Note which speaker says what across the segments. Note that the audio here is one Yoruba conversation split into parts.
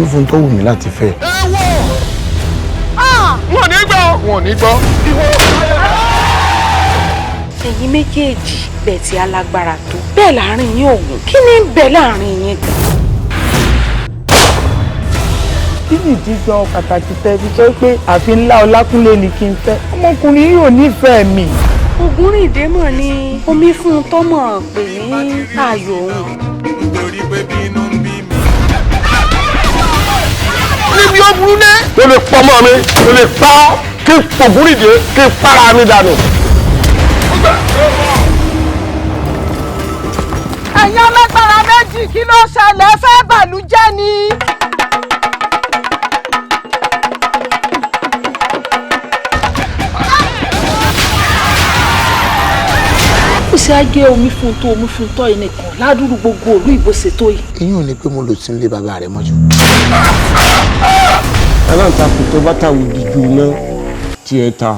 Speaker 1: Fún tó wù mí láti fẹ́.
Speaker 2: Wọn ò ní gbọ́, wọn ò ní gbọ́.
Speaker 3: Ẹ̀yin méjèèjì bẹ́ẹ̀ tí alágbára tó bẹ́ẹ̀ láàrin yín òun, kí ni ń bẹ láàrin yín gan?
Speaker 4: Kí nìdí gan pàtàkì tẹ́ fi sọ pé àfi ńlá Ọlákúnlé ni kí n fẹ́? Ọmọkùnrin yìí ò nífẹ̀ẹ́ mi.
Speaker 3: Ògúnrìndé mọ̀ ni omi fún un tọ́mọ̀ pè ní ayò òun.
Speaker 5: Nítorí pé bínú ń bí mi.
Speaker 2: Níbi ó burú dé. Ó lè pọ̀ mọ́ mi, ó lè pa ọ́, kí n pògúnrìndé, kí n para mi dànù.
Speaker 6: Ẹ̀yin alágbára méjì, kí ló ṣẹlẹ̀? Fẹ́ bàlújẹ́ ni.
Speaker 3: Ó ṣe á gé omi fún tó omi fún tọ́ yìí nìkan ládùúrú gbogbo òlú ìbò ṣètò yìí.
Speaker 1: Iyún ni pé mo lò sí ilé bàbá rẹ̀ mọ́jú.
Speaker 7: Aláǹtakùn tó bá tàwé gígùn iná tiẹ̀ ta.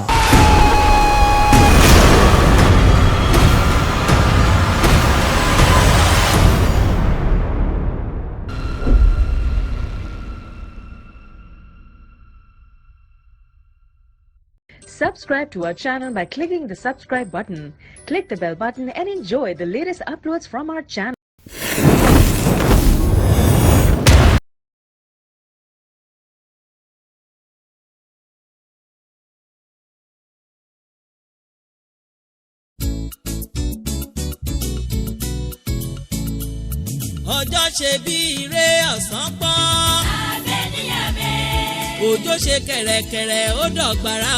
Speaker 8: Subscribe to our channel by clicking the subscribe button. Click the bell button and enjoy the latest uploads from our channel.
Speaker 9: Ọjọ́ ṣe bí ire, ọ̀sán pọ́n. Òjò ṣe kẹ̀rẹ̀kẹ̀rẹ̀, ó dọ̀gbàrà.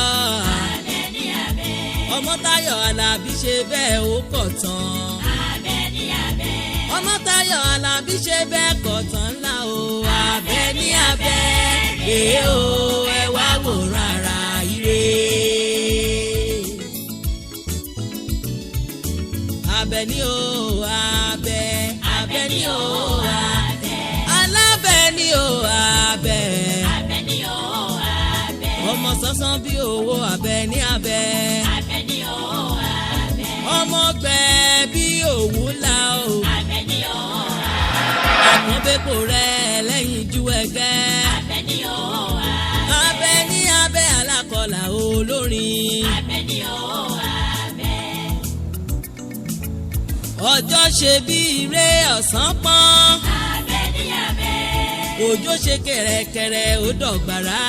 Speaker 9: Ọmọ́táyọ̀ Alábí ṣe bẹ́ẹ̀, ó kọ̀ tán. Ọmọ́táyọ̀ Alábí ṣe bẹ́ẹ̀, kọ̀ tán ńlá o. Àbẹ̀ní Abẹ́ èé o, ẹ wá wòran ara ire. Àbẹ̀ní o Abẹ́, Àbẹ̀ní o Abẹ́, Alábẹ̀ní o Abẹ́, ọmọ sánsan bí owó, Àbẹ̀ní Abẹ́, ọmọ gbẹ bí òwú ńlá o, àkànbẹ́pọ̀ rẹ̀ lẹ́yìn ju ẹgẹ́. Àbẹ̀ní Abẹ́, alákọ̀ọ́là olórin. Ọjọ́ ṣe bí ire, ọ̀sán pọ́n. Òjò ṣe kẹ̀rẹ̀kẹ̀rẹ̀, ó dọ̀gbàrà.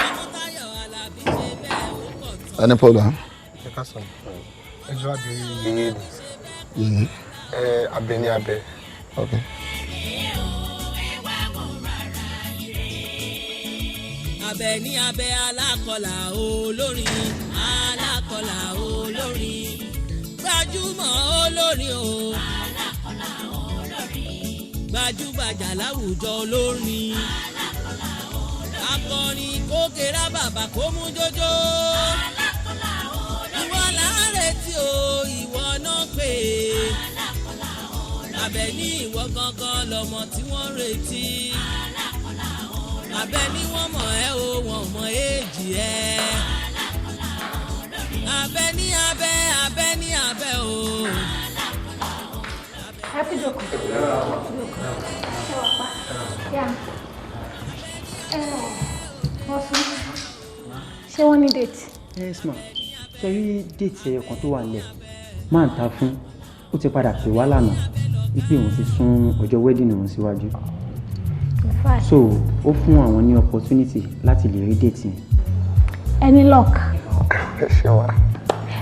Speaker 9: Ọmọ́táyọ̀ Alábí ṣe bẹ́ẹ̀, ó kọ̀ tán.
Speaker 1: Ẹni Paul ah.
Speaker 7: Ẹ ká sọ, ẹ jọ àbẹ̀rẹ̀ yìí ni.
Speaker 1: Yìí.
Speaker 7: Ẹ Àbẹ̀ní Abẹ́.
Speaker 1: Ok.
Speaker 9: Àbẹ̀ní Abẹ́, alákọ̀ọ́là olórin, alákọ̀ọ́là olórin, gbajúmọ̀ olórin o, gbajúgbajà láwùjọ olórin, akọrin kókèrà bàbà kó mú jójó. Ìwọ là ń retí o, ìwọ náà pè é. Àbẹ̀ní, ìwọ gangan lọmọ tí wọ́n ń retí. Àbẹ̀ní, wọ́n mọ̀ ẹ́ o, wọ́n mọ̀ èjì ẹ́. Àbẹ̀ní Abẹ́, Àbẹ̀ní Abẹ́ o.
Speaker 10: Ẹ kú jókòó. Ṣé wàá pa? Yá. Ẹ wọ́n fún. Ṣé wọ́n ní date?
Speaker 11: Yes ma, ṣe rí date ẹyọ kan tó wà nílẹ̀ máa ń ta fún ó ti padà pè wá lánàá wípé òun ti sún ọjọ́ wedding òun síwájú.
Speaker 10: In fact,
Speaker 11: So ó fún àwọn ní opportunity láti lè rí date yẹn.
Speaker 10: Any luck?
Speaker 7: Ẹ ṣe wá.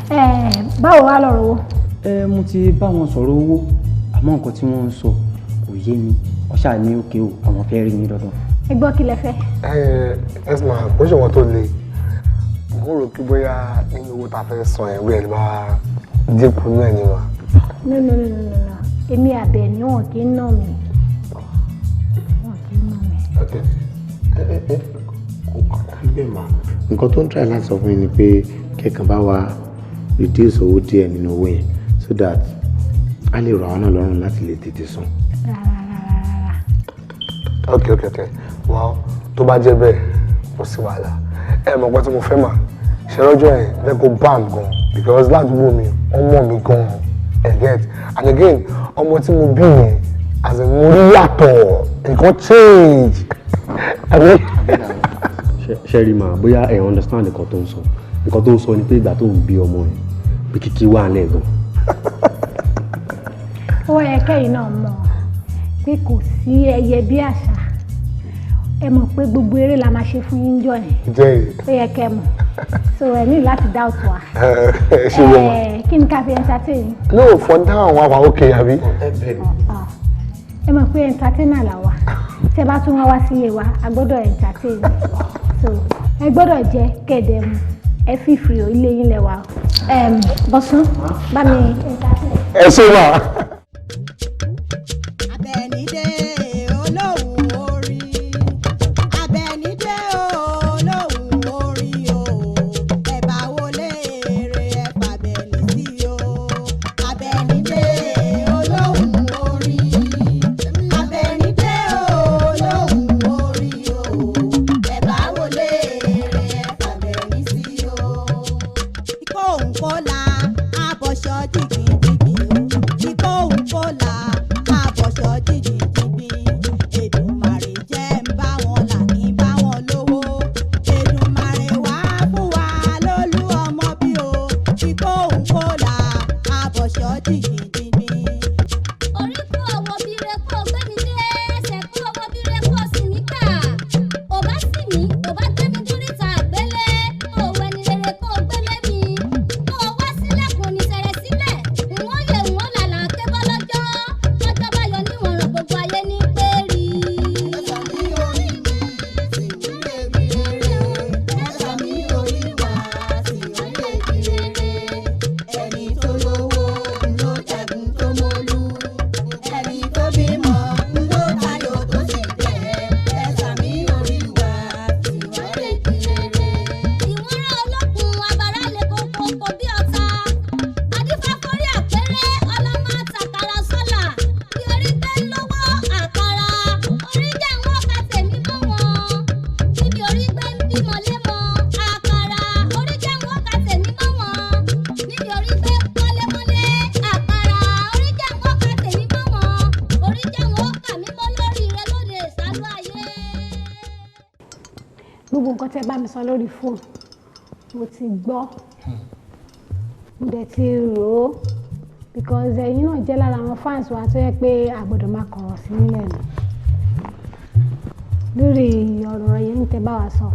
Speaker 10: Ẹ báwo wá lọ̀rọ̀ owó?
Speaker 11: Ẹ mo ti bá wọn sọ̀rọ̀ owó, àmọ́ nǹkan tí wọ́n ń sọ kò yé mi. Wọ́n ṣáà ní òkè o, àwọn fẹ́ rí mi dandan.
Speaker 10: Ẹ gbọ́, kí lẹ fẹ́?
Speaker 7: Ẹ ẹ sì máa kó ṣe wọn tó le. Mo rò pé bóyá nínú owó tá a fẹ́ san ẹ̀ wíẹ̀ bá dínkù náà ni mà.
Speaker 10: No, no, no, no, no, no. Èmi Àbẹ̀ní, wọn kì í nà mí. Wọn kì í nà mí.
Speaker 1: Ok, ẹ ẹ ẹ kò rí bẹ́ẹ̀ mà. Nǹkan tó ń try láti sọ fún yín ni pé kẹ́kàn bá wa reduce owó díẹ̀ nínú owó yẹn so that a lè rọ̀ àwọn náà lọ́rùn láti lè tètè san.
Speaker 10: Rárá, rárá, rárá.
Speaker 7: Ok, well, tó bá jẹ́ bẹ́ẹ̀, kò sí wàhálà. Ẹ mọ̀ pé tí mo fẹ́ mà ṣe lọ́jọ́ yẹn fẹ́ kó bam gan, because ládùúgbò mi, wọ́n mọ̀ mí gan, ẹ get? And again, ọmọ tí mo bí yẹn, as in, mo rí yàtọ̀. Nǹkan change. Àbí?
Speaker 12: Ṣe rí màá bóyá ẹ understand nǹkan tó ń sọ. Nǹkan tó ń sọ ni pé ìgbà tó ń bí ọmọ yẹn, pé kíkí wà lẹ́ẹ̀gan.
Speaker 10: Ó yẹ kẹ́yìn náà mọ̀ pé kò sí ẹyẹ bí àṣà. Ẹ mọ̀ pé gbogbo eré la máa ṣe fún yín jọ yẹn.
Speaker 7: Jẹ́ yìí.
Speaker 10: Ó yẹ kẹ́ mọ̀, so ẹ ní láti doubt wa.
Speaker 7: Ẹ ṣe wọ́n ma.
Speaker 10: Kí ni ká fi entertain?
Speaker 7: No, for now, wà wà okay, àbí?
Speaker 10: Ẹ mọ̀ pé entertainer là wà. Tẹ́ bá tún wá wá sílé wa, a gbọ́dọ̀ entertain, so ẹ gbọ́dọ̀ jẹ kẹ̀dẹ̀ mu. Ẹ fi free o, ilé yín lẹ wà o. Bọ́sún, bá mi entertain.
Speaker 7: Ẹ ṣe mà.
Speaker 13: Àbẹ̀nídé olóhùn orí, Àbẹ̀nídé olóhùn orí o, ẹ bá wọlé eré, ẹ fàbẹ̀ní sí o. Àbẹ̀nídé olóhùn orí, Àbẹ̀nídé olóhùn orí o, ẹ bá wọlé eré, ẹ fàbẹ̀ní sí o. Ikó òǹkọ́lá àbọ̀ṣọ́ jìgbìnjìgbìn o, ikó òǹkọ́lá àbọ̀ṣọ́ jìgbìnjìgbìn. Èdùmàrè jẹ́ ń bá wọn là kí n bá wọn lówó. Èdùmàrè wá fún wa lólú ọmọ bí o, ikó òǹkọ́lá àbọ̀ṣọ́ jìgbìnjìgbìn.
Speaker 14: Orí kú ọwọ́ bíire kó o gbé mi dé, ẹsẹ̀ kú ọwọ́ bíire kó o sì mí kà. Ò bá sì mí, ò bá gbé mi dúríta àgbélé, kó o wẹni rere kó o gbélé mi. Kó o wá sílẹ̀kùn ní sẹ̀rẹ̀ sílẹ̀, ìwọ́n yẹ ìwọ́n làlà ké bọ́ lọ́jọ́. Lọ́jọ́ bá yọ níwọ̀n ràn, gbogbo ayé ní péri.
Speaker 13: Ẹni tó lówó ló jagun tó mólú, ẹni tó bímọ ló tayò tó sì jẹ. Ẹ̀sà mi orí wa tí wọ́n lè di rere.
Speaker 14: Ìwọ́nrán olókun abàrá lè kókó bí ọ̀tá. Adífáforí àpẹẹrẹ ọlọ́mọ àtàkàrà sọ́là. Bí orí gbé ń lọ́wọ́ àkàrà, orí jẹ́ ń wọ́n ka tèmi mọ́ wọn. Níbi orí gbé ń bímọ lémọ àkàrà, orí jẹ́ ń wọ́n ka tèmi mọ́ wọn. Níbi orí gbé ń kọ́lé mọ́lé àkàrà, orí jẹ́ ń wọ́n ka tèmi mọ́ wọn. Orí jẹ́ ń wọ́n kà mí mọ́ lórí rẹ lóde ìsálú ayé.
Speaker 10: Gbogbo nǹkan tẹ́ bá mi sọ lórí fóònù, mo ti gbọ́, mo dẹ̀ ti rò ó, because ẹ̀yin náà jẹ́ lára àwọn fans wa tó yẹ pé a gbọ́dọ̀ máa kọ̀rọ̀ sí nílẹ̀ nù lórí ọ̀rọ̀ yẹn tẹ́ bá wa sọ.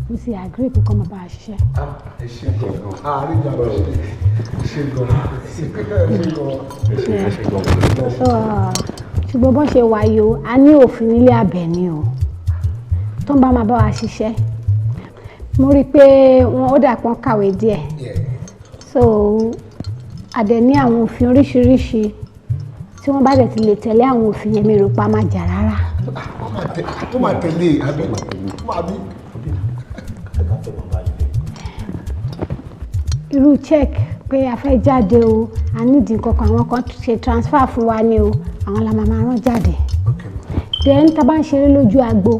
Speaker 10: Mo ti agree pé kọ́ máa bá wa ṣiṣẹ́.
Speaker 7: Ẹ ṣe gan. Àárín ìjà lọ ṣe. Ẹ ṣe gan. Ẹ ṣe gan.
Speaker 12: Ẹ ṣe gan.
Speaker 10: So, ṣùgbọ́n bọ́n ṣe wáyé o, a ní òfin nílé Àbẹ̀ní o tó ń bá máa bá wa ṣiṣẹ́. Mo rí i pé wọn ó dà pọ́n kàwé díẹ̀, so a dẹ̀ ní àwọn òfin oríṣiríṣi tí wọ́n bá dẹ̀ ti lè tẹ̀lé àwọn òfin yẹn, mi rò pa máa jà rárá.
Speaker 7: Tó máa tẹ̀lé, àbí? Àbí?
Speaker 10: Irú check pé a fẹ́ jáde o, a nídìí kankan, àwọn kan ṣe transfer fún wa ni o, àwọn la máa máa rán jáde. Then tá a bá ń ṣeré lójú agbo,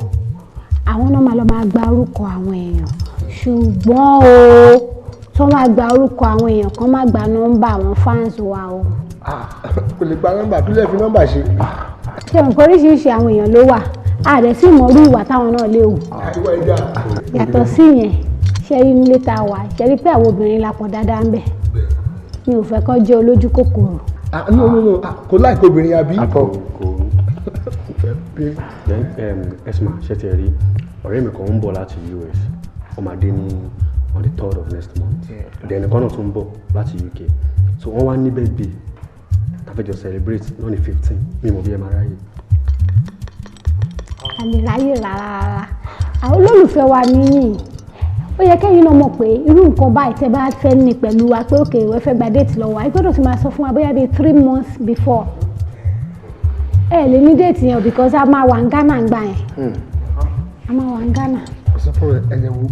Speaker 10: àwọn náà máa lọ máa gba orúkọ àwọn èèyàn, ṣùgbọ́n o tó máa gba orúkọ àwọn èèyàn kan, má gba nọ́mbà àwọn fans wa o.
Speaker 7: Kò lè gba nọ́mbà, kí lè fi nọ́mbà ṣe?
Speaker 10: Ṣé mo pé oríṣiríṣi àwọn èèyàn ló wà, a dẹ̀ sì mọ orí ìwà táwọn náà lè hù.
Speaker 7: Ìwà ìjà.
Speaker 10: Yàtọ̀ sí yẹn, ṣe rí nílé tá a wà, ṣe rí pé àwọn obìnrin la pọ̀ dáadáa ń bẹ̀, mi ò fẹ́ kọ́ jẹ́ olójú kòkòrò.
Speaker 7: Ah, no, no, no. Ah, kò láìpẹ́ obìnrin, àbí?
Speaker 12: Kò. Then Esma, ṣe ti rí ọ̀rẹ́ mi kan ń bọ̀ láti US, ó máa dé ní on the 3rd of next month. Then nìkan náà tún ń bọ̀ láti UK, so wọ́n wá ní birthday tá fẹ́ jọ celebrate náà ní 15. Mi mọ̀ bí ẹ máa ráyè.
Speaker 10: A lè ráyè rárá rárá. Àwọn olólùfẹ́ wa níyìn, ó yẹ kẹ́yìn náà mọ̀ pé irú nǹkan báyìí tẹ́ bá fẹ́ ní pẹ̀lú wa pé òkè ìwé fẹ́ gba date lọ́wọ́ wa, ẹ gbọ́dọ̀ ti máa sọ fún wa bóyá bíi 3 months before. Ẹ lè ní date yẹn o, because a máa wà ní Ghana gbà yẹn, a máa wà ní Ghana.
Speaker 7: Ọ̀sán fún ẹ̀yẹ wo,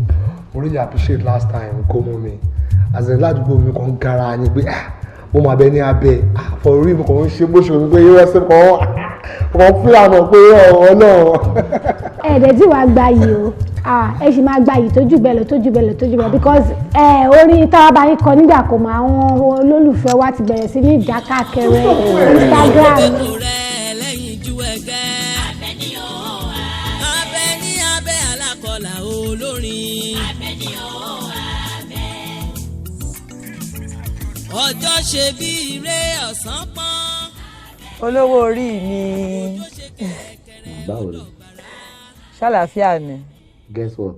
Speaker 7: mo really appreciate last time kó mọ́ mi, as in ládùúgbò mi kàn ń gara ni pé, ah, mo máa bẹ ní abẹ. Ah, for real, mo kàn ń ṣe bó ṣe wù pé yóò ṣe kàn fúlànà pé ọ̀rọ̀ náà.
Speaker 10: Ẹ̀ẹ́dẹ̀ tí wàá gba yìí o. Ah, ẹ sì máa gba yìí tó jù bẹ́ẹ̀ lọ, tó jù bẹ́ẹ̀ lọ, tó jù bẹ́ẹ̀ lọ, because ẹ orin táwa bá yín kọ nígbà kò mọ, àwọn olólùfẹ́ wa ti bẹ̀rẹ̀ sí ní ìdákàkẹrẹ Instagram.
Speaker 9: Rẹ̀. wẹ̀gẹ́. Àbẹ̀ní o abẹ́. Àbẹ̀ní abẹ́ alákọ̀ọ́là olórin. Àbẹ̀ní o abẹ́. Ọjọ́ ṣe bí ire ọ̀sán pọ́n.
Speaker 4: Olówó orí mi.
Speaker 1: Báwo ni?
Speaker 4: Ṣàlàáfíà ni.
Speaker 1: Guess what?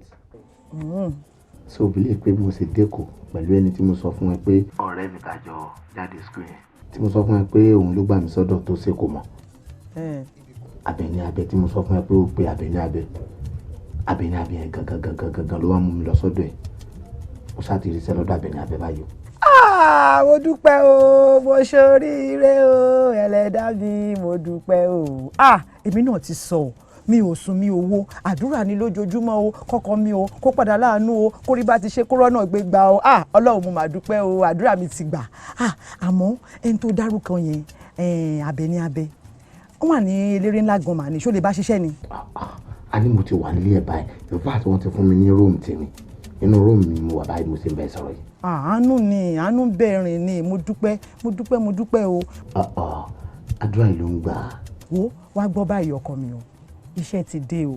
Speaker 1: So believe pé mo ṣe dẹ́kọ̀ pẹ̀lú ẹni tí mo sọ fún ẹ pé ọ̀rẹ́ mi ta jọ jáde school yẹn, tí mo sọ fún ẹ pé òun ló gbà mí sọ́dọ̀ tó ṣe kò mọ̀, Àbẹ̀ní Abẹ tí mo sọ fún ẹ pé ó pe Àbẹ̀ní Abẹ, Àbẹ̀ní Abẹ yẹn gangan gangan gangan ló wá mú mi lọ sọ́dọ̀ ẹ̀. Mo ṣáà ti ríṣẹ́ lọ́dọ̀ Àbẹ̀ní Abẹ báyìí.
Speaker 4: Ah, mo dúpẹ́ o, mo ṣoríire o, ẹlẹ́dàá mi, mo dúpẹ́ o. Ah, èmi náà ti sọ ọ́, mi ò sùn, mi ò wo, àdúrà ní lójoojúmọ́ o, kọ́kọ́ mi o kó padà láàánú o, kó rí bá ti ṣe, kó rọ́nà gbé gbà o. Ah, Ọlọ́run, mo mà dúpẹ́ o, àdúrà mi ti gbà. Ah, àmọ́ ẹni tó dárúkọ yẹn, Àbẹ̀ní Abẹ, wọ́n wà ní eléré ńlá gan mà ní, ṣó lè bá ṣiṣẹ́ ni?
Speaker 1: A ní mo ti wà nílé ẹ̀ báyìí. In fact, wọ́n ti fún mi ní room tèmi. Inú room mi mo wà báyìí, mo sì ń bẹ sọ̀rọ̀ yìí.
Speaker 4: Àánú ni, àánú bẹ̀rìn ni. Mo dúpẹ́, mo dúpẹ́, mo dúpẹ́ o.
Speaker 1: Àdúrà yìí ló ń gbà.
Speaker 4: Wo, wá gbọ́ báyìí, ọkọ mi o, iṣẹ́ ti dé o.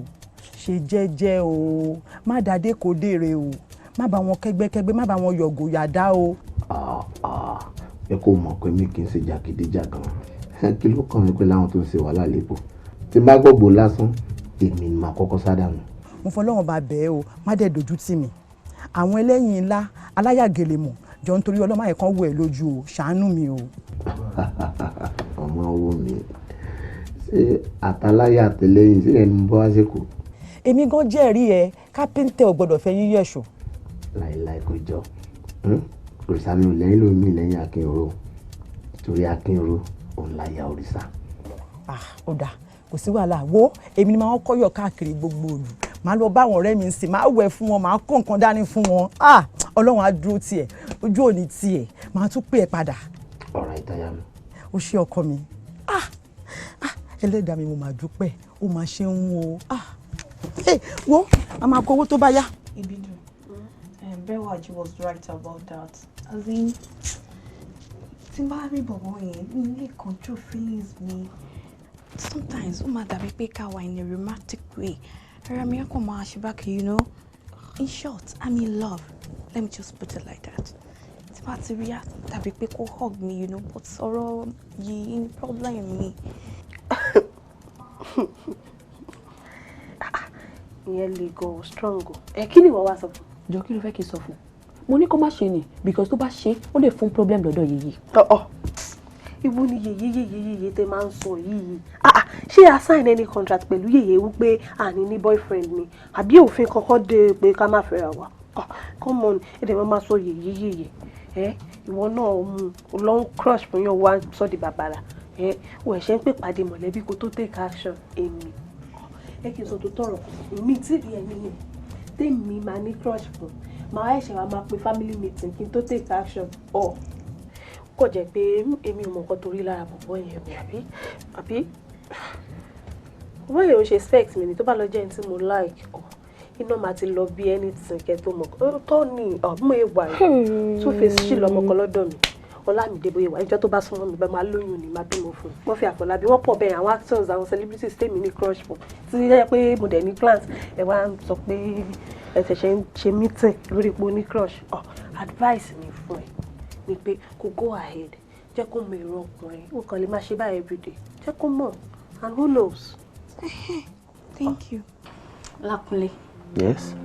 Speaker 4: Ṣe jẹ́jẹ́ o, má dàdé kò dèrè o, má bá wọn kẹ́gbẹ́kẹ́gbẹ́, má bá wọn yọ̀gò yàdá o.
Speaker 1: Ẹ kò mọ̀ pé mi kì í ṣe jàgídíjàgan. Kí ló kàn mí pé láwọn tó ń ṣe wàhálà lẹ́kọ̀ọ́? Tí n bá gbọ́gbó lásán, èmi ni màá kọ́kọ́ sádànù.
Speaker 4: Mo fọlọ́run bá bẹ́ẹ̀ o, má dẹ̀ dojú tì mí. Àwọn ẹlẹ́yin ńlá aláyàgèlè mọ̀ jọ, nítorí ọlọ́mọ àyẹ̀kan wù ẹ́ lójú o, ṣàánú mi o.
Speaker 1: Ọmọ owó mi, ṣé àtàláyà àtẹlẹyìn ṣé ẹni mo bá wá sí kù?
Speaker 4: Èmi gan jẹ́rìí ẹ, kápẹ́ńtẹ̀ ò gbọ́dọ̀ fẹ́ yíyọ̀ ẹ̀ṣọ́.
Speaker 1: Láìláì kò jọ. Òrìṣà mi ò lẹ́yìn lómi lẹ́yìn Akínró, torí Akínró òun láyà òrìṣà.
Speaker 4: Ah, ó dáa, kò sí wàhálà. Wo, èmi ni màá kọ́ yọ̀ káàkiri gbogbo òlù, màá lọ bá àwọn ọ̀rẹ́ mi sìn, màá wẹ̀ fún wọn, màá kó nǹkan dání fún wọn. Ah, Ọlọ́run á dúró tiẹ̀, ojú òní tiẹ̀, màá tún pè é padà.
Speaker 1: Ọ̀rọ̀ ìtayà mi.
Speaker 4: Ó ṣe, ọkọ mi. Ah ah, ẹlẹ́dàá mi, mo máa dúpẹ́, ó máa ṣe ń wo. Ah, hey, wo, a máa kó owó tó bá yá.
Speaker 15: Ibidun, Bewaji was right about that. As in, tí n bá rí bọ̀bọ̀ yẹn, mi lè control feelings mi. Sometimes ó máa dàbí pé ká wà in a romantic way. Ara mi á kàn máa ṣe bákan. In short, I'm in love. Let me just put it like that. Tí bá ti rí á dàbí pé kó hug me, but ọ̀rọ̀ yìí ní problem mi.
Speaker 16: Ìyẹn le gan, strong o. Ẹ kí ni ìwọ wá sọ fún?
Speaker 17: Jọ, kí ló fẹ́ kí n sọ fún? Mo ní kó má ṣe ni, because tó bá ṣe, ó lè fún problem lọ́dọ̀ yèyé.
Speaker 16: Ọ̀ọ́, ibo ni yèyé yèyé yèyé tẹ máa ń sọ yìí? Ah ah, ṣé a sign any contract pẹ̀lú yèyé wípé àní ní boyfriend ni, àbí òfin kankan dé pé ká má fẹ́ra wa? Ah, come on, ẹ dẹ̀ máa sọ yèyé yèyé. Ẹ ìwọ náà mú un lọ ń crush fún yàn, wá sọ di bàbàrà. Ẹ wọ ẹ̀ṣẹ̀ ń pè pàdé mọ̀lẹ́bí kó tó take action. Èmi ẹ kì í sọ tó tọrọ mi tí rí ẹni yẹn tèmi máa ní crush fún, màá ẹ̀ṣẹ̀ wa máa pe family meeting kí n tó take action. Ọ̀ kò jẹ́ pé èmi ò mọ̀ nǹkan tó rí lára bọ̀bọ̀ yẹn o, àbí bọ̀bọ̀ yẹn ò ṣe specs mi ni. Tó bá lọ jẹ́ ẹni tí mo like ọ̀, iná máa ti lọ bí anything kẹ́ tó mọ̀ tó ní ọ̀ bí mo yẹ wà yìí. Two Face sì lọ́mọ kan lọ́dọ̀ mi, Ọlámídé. Bóyá wà ìjọ tó bá súnmọ́ mi bá máa lóyún ni, máa bímọ fún un. Wọ́n fi Àfọlábí, wọ́n pọ̀ bẹ́ẹ̀. Àwọn actors, àwọn celebrities tèmi ní crush fún, tí yẹ pé mo dẹ̀ ní plans. Ẹ wá ń sọ pé ẹ ṣẹ̀ṣẹ̀ ń ṣe meeting lórí ipò ní crush. Ọ advice mi fún ẹ ni pé kó go ahead, jẹ́ kó mọ èrò ọkùnrin. Ó kàn lè máa ṣe báyìí everyday, jẹ́ kó mọ̀, and who knows.
Speaker 15: Thank you. Lákúnlé.
Speaker 1: Yes.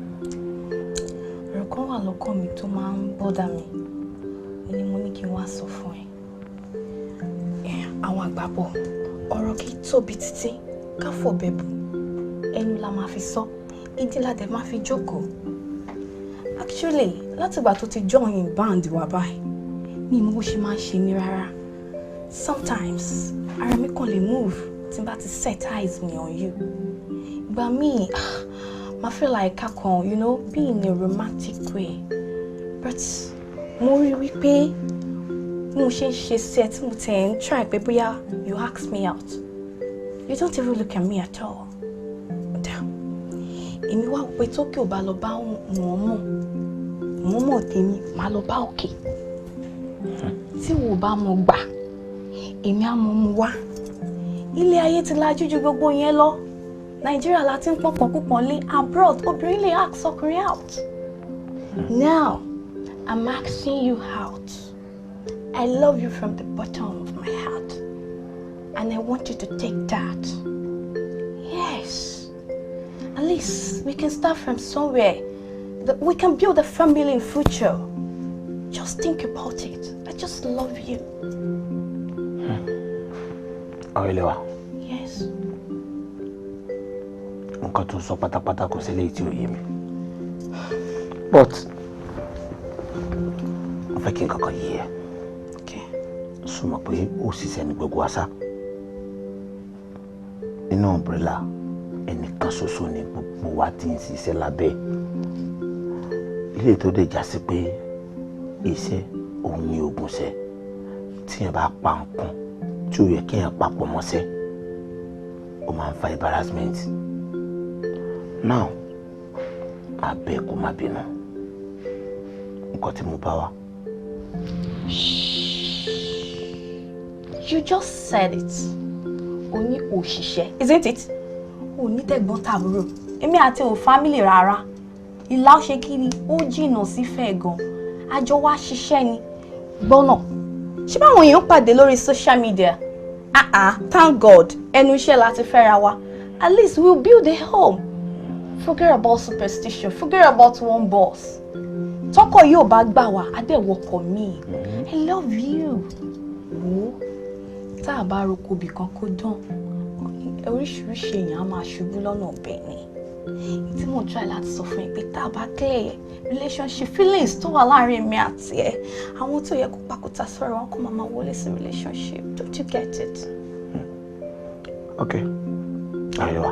Speaker 15: Ọ̀rọ̀ kan wà lọ́kàn mi tó máa ń bother mi. Mo ní, mo ní kí n wá sọ fún ẹ. Àwọn àgbà bọ̀, ọ̀rọ̀ kì í tóbi títí ká fọ̀bẹ bù. Ẹnu la máa fi sọ, ìdí la dẹ̀ máa fi jókòó. Actually, látìgbà tó ti join band wa báyìí, mi mọ bó ṣe máa ń ṣe mí rárá. Sometimes, ara mi kàn lè move tí n bá ti set eyes mi on you. Ìgbà míì, ma feel like ká kàn, be in a romantic way. But mo rí wípé bí mo ṣe ń ṣe sí ẹ, tí mo tẹ̀ ń try pé bóyá you ask me out, you don't even look at me at all. Èmi wá wò pé tókè ò bá lọ bá wọn mọ̀, wọ́n mọ̀ tèmi, màá lọ bá òkè. Tí wò bá mọ̀ gbà, èmi á mọ̀ mu wá. Ilé ayé ti lajú ju gbogbo yẹn lọ. Nàìjíríà la ti ń pọ̀pọ̀ púpọ̀ lé abroad, obìnrin lè ask ọkùnrin out. Now, I'm asking you out. I love you from the bottom of my heart. And I want you to take that. Yes. At least we can start from somewhere. We can build a family in future. Just think about it. I just love you.
Speaker 1: Ọ̀rẹ́lẹ́wà.
Speaker 15: Yes.
Speaker 1: Nǹkan tó sọ pátápátá kò sí léyìí tí ò yé mi. But mo fẹ́ kí n kankan yé ẹ. Súnmọ́ pé ó ṣiṣẹ́ ní gbogbo àṣà. Nínú umbrella, ẹnìkan ṣoṣo ni gbogbo wa ti ń ṣiṣẹ́ lábẹ́. Ilé tó dé já sí pé iṣẹ́ òun ni oògùn ṣẹ́. Tíyẹn bá pa nǹkan tí ó yẹ kéèyàn papọ̀ mọ́ṣẹ́, ó máa ń fa embarrassment. Now, máa bẹ̀ kó má bínú. Nǹkan tí mo bá wá.
Speaker 15: You just said it. O ní òṣìṣẹ́, isn't it? O ní tẹ̀gbọ́n tàbúrò. Èmi àti ò family rárá. Ìlà ó ṣe kí ni? Ó jìnnà sífẹ̀ẹ́ gan. Àjọ wa ṣiṣẹ́ ni. Gbọ́nà. Ṣé báwọn èèyàn pàdé lórí social media? Ah ah, thank God, ẹnu iṣẹ́ la ti fẹ́ra wa. At least we'll build a home. Forget about superstition, forget about one boss. Tọkọ yóò bá gbà wá, adẹ́wọkọ̀ mi. I love you. Wo, tá a bá roko ibì kan kó dán, oríṣiríṣi èèyàn á máa ṣubú lọ́nà ọ̀bẹ ni. Tí mo try láti sọ fún yín pé tá a bá clear relationship feelings tó wà láàrin mi àti ẹ, àwọn tó yẹ kó pàkúta sọ̀rọ̀ wọn kó máa máa wọlé sí relationship. Don't you get it?
Speaker 1: Okay. Àríwá,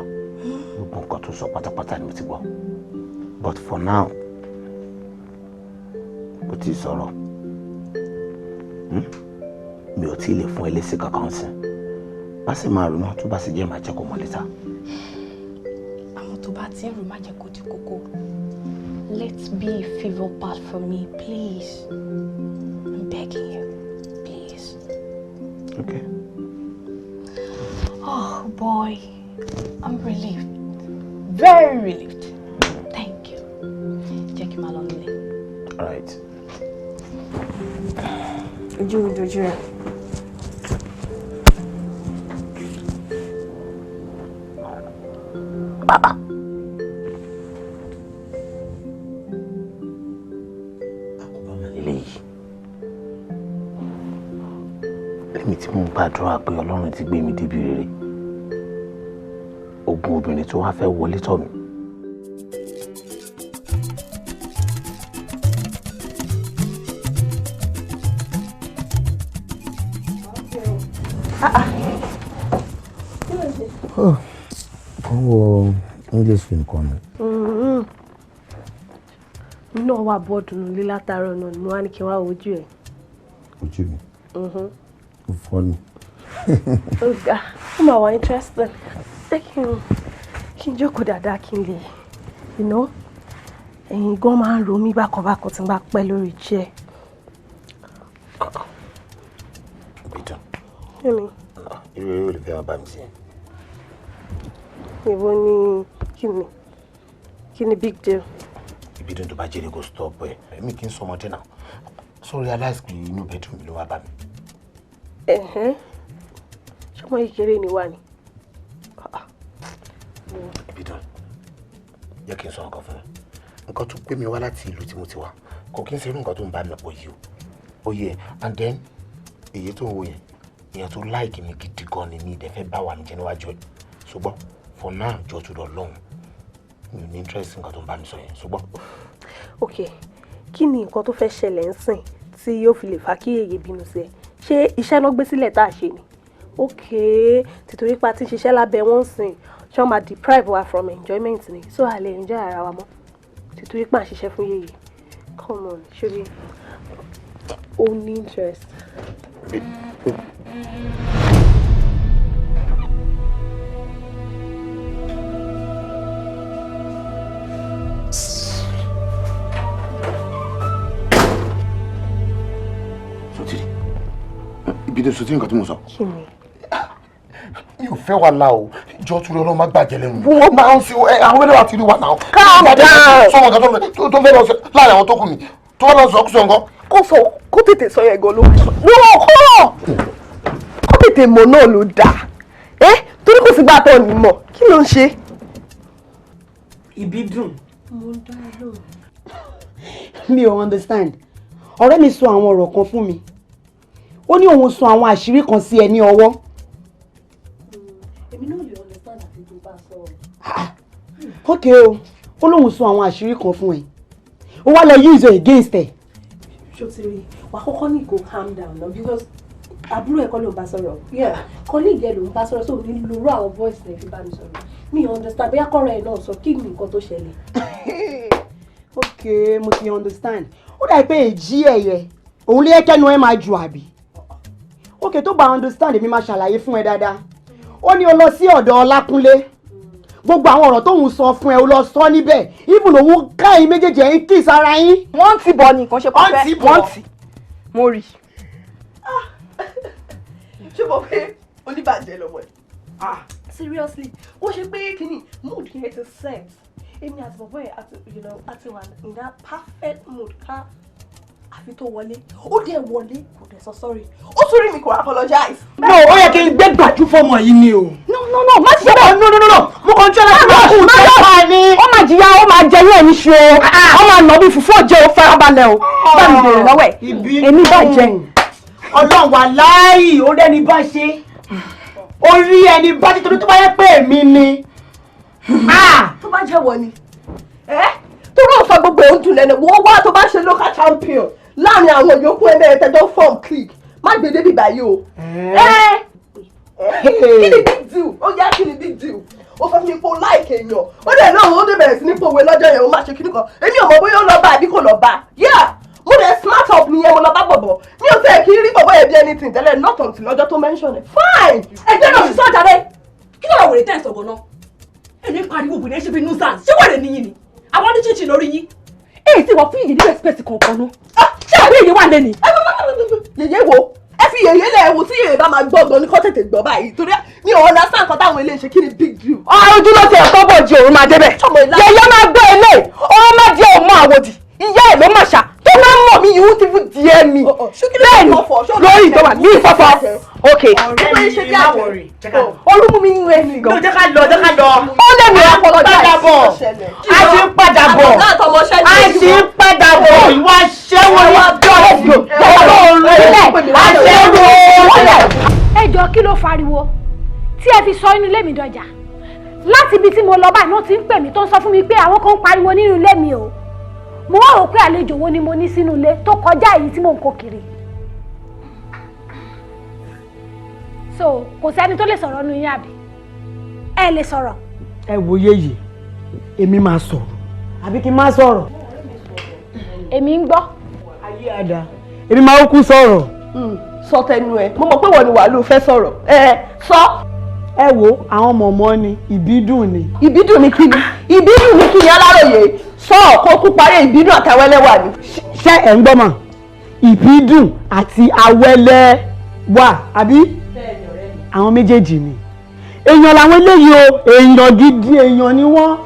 Speaker 1: gbogbo nǹkan tó sọ pátápátá ni mo ti gbọ́. But for now, kò tí ì sọ̀rọ̀. Mi ò tí ì lè fún ẹ lésì kankan sí. Bá sì máa ronú tó bá sì jẹ́ màá jẹ́ kó mọ̀ létà.
Speaker 15: Àwọn tó bá ti ń rò má jẹ́ kó di kókó. Let's be a favour part for me, please. I'm begging you, please.
Speaker 1: Okay.
Speaker 15: Oh boy, I'm relieved. Very relieved. Thank you. Jẹ́ kí n máa lọ nílé.
Speaker 1: All right.
Speaker 15: Ojú mi dojú rẹ̀.
Speaker 1: Eléyìí. Lẹ́mi tí mò ń gbàdúrà pé Ọlọ́run ti gbé mi débi rere. Ogun obìnrin tó wá fẹ́ wọlé tọ̀ mí. Wọ́n wo English film kan ni.
Speaker 16: Mi náà wà bọ́ọ̀dù nílé látàárọ̀ náà ni mo wá ní kí n wá wojú ẹ̀.
Speaker 1: Ojú mi, ó fọ́ ni.
Speaker 16: Ó ga, ó máa wà interesting. Jẹ́ kí n jókòó dáadáa kí n lè, you know, ẹ̀yìn gan máa ń ro mí bákan bákan tí n bá pẹ́ lórí chair.
Speaker 1: Ìbídùn,
Speaker 16: Kí ni?
Speaker 1: irú eré wo lè fẹ́ máa bá mi ṣe?
Speaker 16: Èwo ni kí ni? Kí ni big deal?
Speaker 1: Ìbídùn, tó bá jẹ́rìí kó stop ẹ̀. Èmi kì í sọ ọmọdé náà. So realize pé inú bedroom mi ló wá bá mi.
Speaker 16: Ẹ̀hẹ́n. Ṣọmọ kékeré ni wà ní?
Speaker 1: Ìbídùn, jẹ́ kí n sọ nǹkan fún ẹ. Nǹkan tó gbé mi wá láti ìlú tí mo ti wá, kò kí n ṣe irú nǹkan tó ń bá mi pọ̀ yìí o. Ó yẹ, and then èyí tó ń wo yẹn, èèyàn tó like mi gidi gan ni mi ìdẹ fẹ́ bá wà mí jẹ níwájú ẹ̀. Ṣùgbọ́n for now, jọ tó lọ lọ́hùn, mi ò ní interest nǹkan tó ń bá mi sọ yẹn, ṣùgbọ́n.
Speaker 16: Ok, kí ni nǹkan tó fẹ́ ṣẹlẹ̀ ń sìn tí yóò fi lè fa kí èyí bínú sí ẹ? Ṣé iṣẹ́ ló gbé sílẹ̀ tá a ṣe ni? Ok, tìtorí pa ti ń ṣiṣẹ́ lábẹ́ wọn sìn, ṣé wọ́n máa deprive wa from enjoyment ni? So a lè enjoy ara wa mọ́. Tìtorí pa ń ṣiṣẹ́ fún yèyé. Come on, ṣé o ní interest?
Speaker 1: Sotiri, Ìbídùn, sotiri nǹkan tí mo sọ.
Speaker 16: Kí ni?
Speaker 1: Mi ò
Speaker 2: Fẹ́ wà lá o, jọ tún lọ́ọ́ má gbàjẹ́ lẹ́nu. Wọ́n máa ń sin àwọn ẹlẹ́wà ti rí wa náà.
Speaker 6: Calm down.
Speaker 2: Sọ wọn kan tó fẹ́ lọ sọ láàrin àwọn tó kù mi tó lọ sọ kúsọ nǹkan.
Speaker 6: Kó sọ, kó tètè sọ yẹn gan ló wọ́n kọ́, kó tètè mọ̀ náà ló dáa ẹ́, torí kò sígbà tó ní mọ̀ kí ló ń ṣe.
Speaker 11: Ìbídùn.
Speaker 16: Mo ń dá lóhùn.
Speaker 11: Mi ò understand. Ọ̀rẹ́ mi sọ àwọn ọ̀rọ̀ kan fún mi. Ó ní òun sọ àwọn àṣírí kan sí ẹ ní ọwọ́.
Speaker 16: Èmi náà lè understand àti tó bá sọ.
Speaker 11: Ok o, ó lóun sọ àwọn àṣírí kan fún ẹ, ó wá lọ use it against ẹ.
Speaker 16: Ṣó ti rí, wà á kọ́kọ́ ní kó calm down náà, because àbúrò ẹ̀ kọ́ ló ń bá sọ̀rọ̀. Yeah, colleague ẹ̀ ló ń bá sọ̀rọ̀, so ní lóru àwọn voice rẹ̀ fi bá mi sọ̀rọ̀. Mi ò understand, bóyá kọ́rọ̀ ẹ̀ náà sọ kí ni nǹkan tó ṣẹlẹ̀.
Speaker 11: Ok, mo ti understand. Ó dàbí pé èjì ẹ̀yẹ òun lé kẹ́nu ẹ máa jù, àbí? Ok, tó bá understand, èmi máa ṣàlàyé fún ẹ dáadáa. Ó ní o lọ sí ọ̀dọ̀ Ọlákúnlé, gbogbo àwọn ọ̀rọ̀ tóun sọ fún ẹ, o lọ sọ níbẹ̀, even òun ká ẹ̀yin méjèèjì, ẹ̀yin kiss ara yín.
Speaker 6: Wọ́n ti bọ̀ ní nǹkan ṣe
Speaker 11: Wọ́n
Speaker 6: pẹ́.
Speaker 11: ti bọ̀.
Speaker 6: Wọ́n ti mo rí.
Speaker 18: Ṣé mo pé oníbàjẹ́ lọ́mọ ẹ̀?
Speaker 16: Seriously, ó ṣe pé kíni mood yẹn ti set. Èmi àti bọ̀bọ̀ yẹn àti àti wà in that perfect mood ká àfi tó wọlé. Ó dẹ̀ wọlé, kò dẹ̀ sọ sorry, ó tún rí mi, kò apologize.
Speaker 11: No, ó yẹ kí n gbé gbàjú fọmọ yìí ni o.
Speaker 6: No, no, no, má ṣe bẹ́ẹ̀.
Speaker 11: No, no, no, no, mo kàn ń tẹ́ láti máa kú
Speaker 6: Má
Speaker 11: tó pa ni.
Speaker 6: Ó máa jìyà, ó máa jẹ yín ẹ̀yìn ṣe o, ó máa nà bí fùfú ọ̀jẹ̀ o. Farabalẹ̀ o, bá mi bèrè lọ́wọ́ ẹ̀, èmi bàjẹ́.
Speaker 11: Ọlọ́run wà láàyè, ó rẹ́ni bá ṣe, orí ẹni bá ṣe, torí tó bá yẹ pé èmi ni.
Speaker 18: Tó bá jẹ́ wọ ni ẹ́ tó rọ̀ sọ gbogbo ẹ̀ ń dùn lẹ́nu wọ́n wá, tó bá ṣe local champion láàrin àwọn yòókù ẹ̀ mẹ́rin tẹ́jọ́ form clique, má gbé débi báyìí o. Ẹ́ kí ni big deal? Ó yá, kí ni big deal? Ó sọ fún mi pé ó like èèyàn, ó dẹ̀ náà ó dẹ̀ bẹ̀rẹ̀ sí ní pòwe lọ́jọ́ yẹn, ó má ṣe kíní kan. Èmi ò mọ̀ bóyá ó lọ bá àbí kò lọ bá. Yeah, mo dẹ̀ smart up nìyẹn, mo lọ bá bọ̀bọ̀. Mi ò tẹ̀ kí rí bọ̀bọ̀ yẹn bí anything tẹ́lẹ̀, not until lọ́jọ́ tó mention ẹ̀. Fine.
Speaker 17: Ẹgbẹ́ náà sísọ àjàre, kí ló wèrè tẹ́ ẹ̀ sọ̀gọ̀ náà? Ẹni pariwo obìnrin ṣe bí nuisance. Ṣé wèrè níyìn ni àwọn ní chinchin lórí yín? Èyí tí wọ́n fún yìí ní respect kankan náà, ṣé àbí èyí wà lẹ́ni?
Speaker 18: Yèyé wo? Ẹ fi yèyé lẹ̀ wò. Tí yèyé bá máa gbọ́ gan ni kó tètè gbọ́ báyìí, torí mi ò understand nǹkan táwọn eléyìí ṣe. Kí ni big deal?
Speaker 6: Ọ̀rọ̀ ojú ló ti ẹ̀kọ́ bọ̀ di òun máa débẹ̀. Yẹ̀yẹ́ máa gbọ́ ilé òun máa di òun mọ́ àwòdì. Ìyá ẹ̀ ló mà ṣá tó máa ń mọ̀ mí, you won't even dare me. Bẹ́ẹ̀ni, lórí ìtọ́wà ní ìfọ́fọ́. Ok, olúmú mi ń rẹ sí gan.
Speaker 11: Jẹ́ ká lọ, jẹ́ ká lọ.
Speaker 6: Ó lé mi apologize.
Speaker 11: Padà bọ̀, a ti ń padà bọ̀, a ti ń padà bọ̀. Ìwà aṣẹ́wó ni dọ́ọ̀tì aṣẹ́wó.
Speaker 10: Ẹ jọ, kí ló fariwo tí ẹ fi sọ inú ilé mi dọjà? Láti ibi tí mo lọ báyìí wọ́n ti ń pè mí, tó ń sọ fún mi pé àwọn kan ń pariwo nínú ilé mi o. Mo wá rò pé àlejò wo ni mo ní sínú ilé tó kọjá èyí tí mò ń kó kiri. So kò sẹ́ni tó lè sọ̀rọ̀ nu yín, àbí ẹ lè sọ̀rọ̀?
Speaker 11: Ẹ wo yéyè, èmi máa sọ̀rọ̀ àbí kí n má sọ̀rọ̀?
Speaker 10: Èmi ń gbọ́.
Speaker 11: Ayé àdá, èmi máa kú sọ̀rọ̀.
Speaker 18: Sọ tẹnu ẹ, mo mọ̀ pé wọ́n ni wàá ló fẹ́ sọ̀rọ̀ ẹ, sọ.
Speaker 11: Ẹ wo, àwọn mọ̀mọ́ ni ìbídùn ni.
Speaker 18: Ìbídùn ni kíni? Ìbídùn ni kíni? Aláròye sọ kó kú parí. Ìbídùn àtàwẹ́lẹ́wà ni.
Speaker 11: Ṣé ẹ̀ ń gbọ́ mà? Ìbídùn àti awẹ́lẹ́wà, àbí àwọn méjèèjì ni. Èèyàn làwọn eléyìí o, èèyàn gidi, èèyàn ni wọ́n.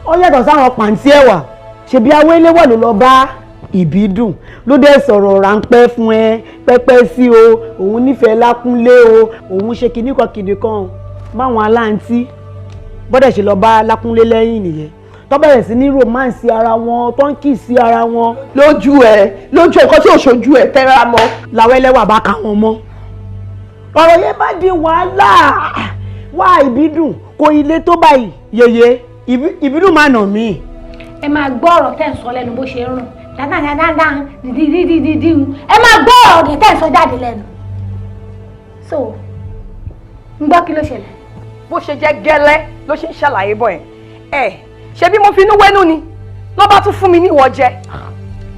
Speaker 11: Ó yàtọ̀ sáwọn pàǹtí ẹ̀wà. Ṣebí awẹ́lẹ́wà ló lọ bá ìbídùn, ló dẹ̀ sọ̀rọ̀ ráńpẹ́ fún ẹ pẹ́pẹ́ sí o, òun nífẹ̀ẹ́ Lákúnlé o, òun ṣe kinní kan kinní kan máwọn aláǹtí. Bọ́dẹ̀ ṣe lọ bá Lákúnlé lẹ́yìn nìyẹn, tó bẹ̀rẹ̀ sí ní romance ara wọn, tó ń kì sí ara wọn.
Speaker 18: Lójú ẹ, lójú ẹ, nǹkan tí ò ṣojú ẹ, tẹra mọ́.
Speaker 11: Làwẹ́lẹ́wà bá ka wọn mọ́, ọ̀rọ̀ yẹn bá di wàhálà wá. Ìbídùn kò ilé tó báyìí, yèyé ìbídùn máa nà mí.
Speaker 10: Ẹ máa gbọ́ ọ̀rọ̀ tẹ́ ń sọ lẹ́nu bó ṣe ń rùn dáadáa dídídídídí. Ẹ máa gbọ́ ọ̀rọ̀ tẹ́ ń sọ jáde lẹ́nu. So ń gbọ́, kí ló ṣẹlẹ̀?
Speaker 6: Bó ṣe jẹ́ gẹ́lẹ́ ló ṣe ń ṣàlàyé bọ̀ yẹn. Ẹ ṣe bí mo fi inú wẹ́nú ni ló bá tún fún mi ní ìwọ jẹ.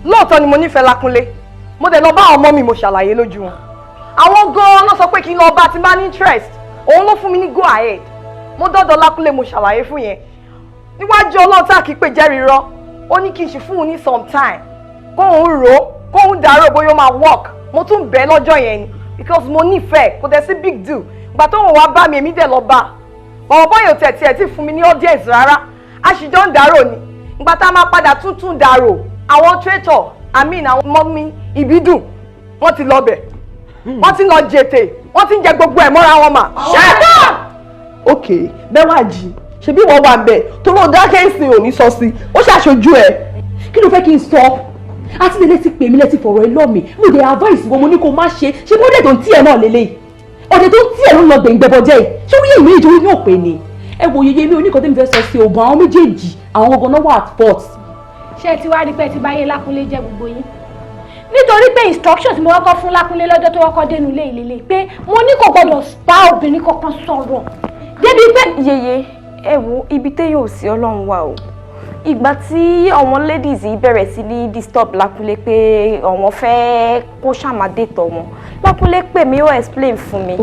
Speaker 6: Lóòótọ́ ni mo nífẹ̀ẹ́ Lákúnlé. Mo dẹ̀ lọ bá àwọn ọmọ mi, mo ṣàlàyé lójú wọn. Àwọn gan-an ló sọ pé kí n lọ bá tí n bá ní interest. Òun ló fún mi ní go ahead. Mo dọ́dọ̀ Lákúnlé, mo ṣàlàyé fún yẹn níwájú Ọlọ́run tá a kì í pè jẹ́rìí rọ́. Ó ní kí n ṣe fún un ní some time, kóun rò ó, kóun dàrú bóyá ó máa work. Mo tún bẹ́ẹ̀ lọ́jọ́ yẹn ni because mo nífẹ̀ẹ́, kò dẹ̀ sí big deal. Ìgbà tó wọn wá bá mi, èmi dẹ̀ lọ bá. Bọ̀wọ̀ bọ́yọ̀ tẹ̀ tí fún mi ní audience rárá. A sì jọ ń dárò ni. Ìgbà tá a máa padà tuntun dárò, àwọn traitor, I mean àwọn mọ́mí Ìbídùn, wọ́n ti lọ bẹ̀. Wọ́n ti lọ jètè, wọ́n ti ń jẹ gbogbo ẹ̀ mọ́ra wọn mà.
Speaker 18: Shut up! Ok, Bẹ́wàjì, ṣebí wọ́n wà bẹ́ẹ̀ tó ló dákẹ́ ìsìn òní sọ sí, ó ṣàṣojú ẹ̀.
Speaker 17: Kí ló fẹ́ kí n sọ? Àti lè ti pè mí lẹ́ti fọ̀rọ̀ ẹ lọ́ mi, mo dé advice wọn, mo ní kó má ṣe, ṣé mo dẹ̀ tó ń tí ẹ̀ náà lélẹ̀? Ọ̀dẹ̀ tó ń tí ẹ̀ ló ń lọ gbẹ̀ngbẹ̀bọ̀ jẹ́ yìí, ṣé orí èmi ìjọ ní òpè ni? Ẹ wo yeye mi oníkan tẹ́mi fẹ́ sọ sí ògùn àwọn méjèèjì, àwọn gangan náà wà at fault.
Speaker 10: Ṣé ẹ ti wá rí pé ẹ ti báyé Lákúnlé jẹ́ gbogbo yín? Nítorí pé instruction tí mo kọ́kọ́ fún Lákúnlé lọ́jọ́ tó kọ́kọ́ dénú ilé ìlélẹ̀ pé mo ní kò gbọdọ̀ bá obìnrin kankan sọ̀rọ̀ débi pé.
Speaker 15: Yeye, ẹ wo ibi téèyàn ò sí Ọlọ́run wà o. Ìgbà tí àwọn ladies yìí bẹ̀rẹ̀ sí ní disturb Lákúnlé pé àwọn fẹ́ kó ṣàmàdé tọ̀ wọn, Lákúnlé pè mí, ó explain fún mi.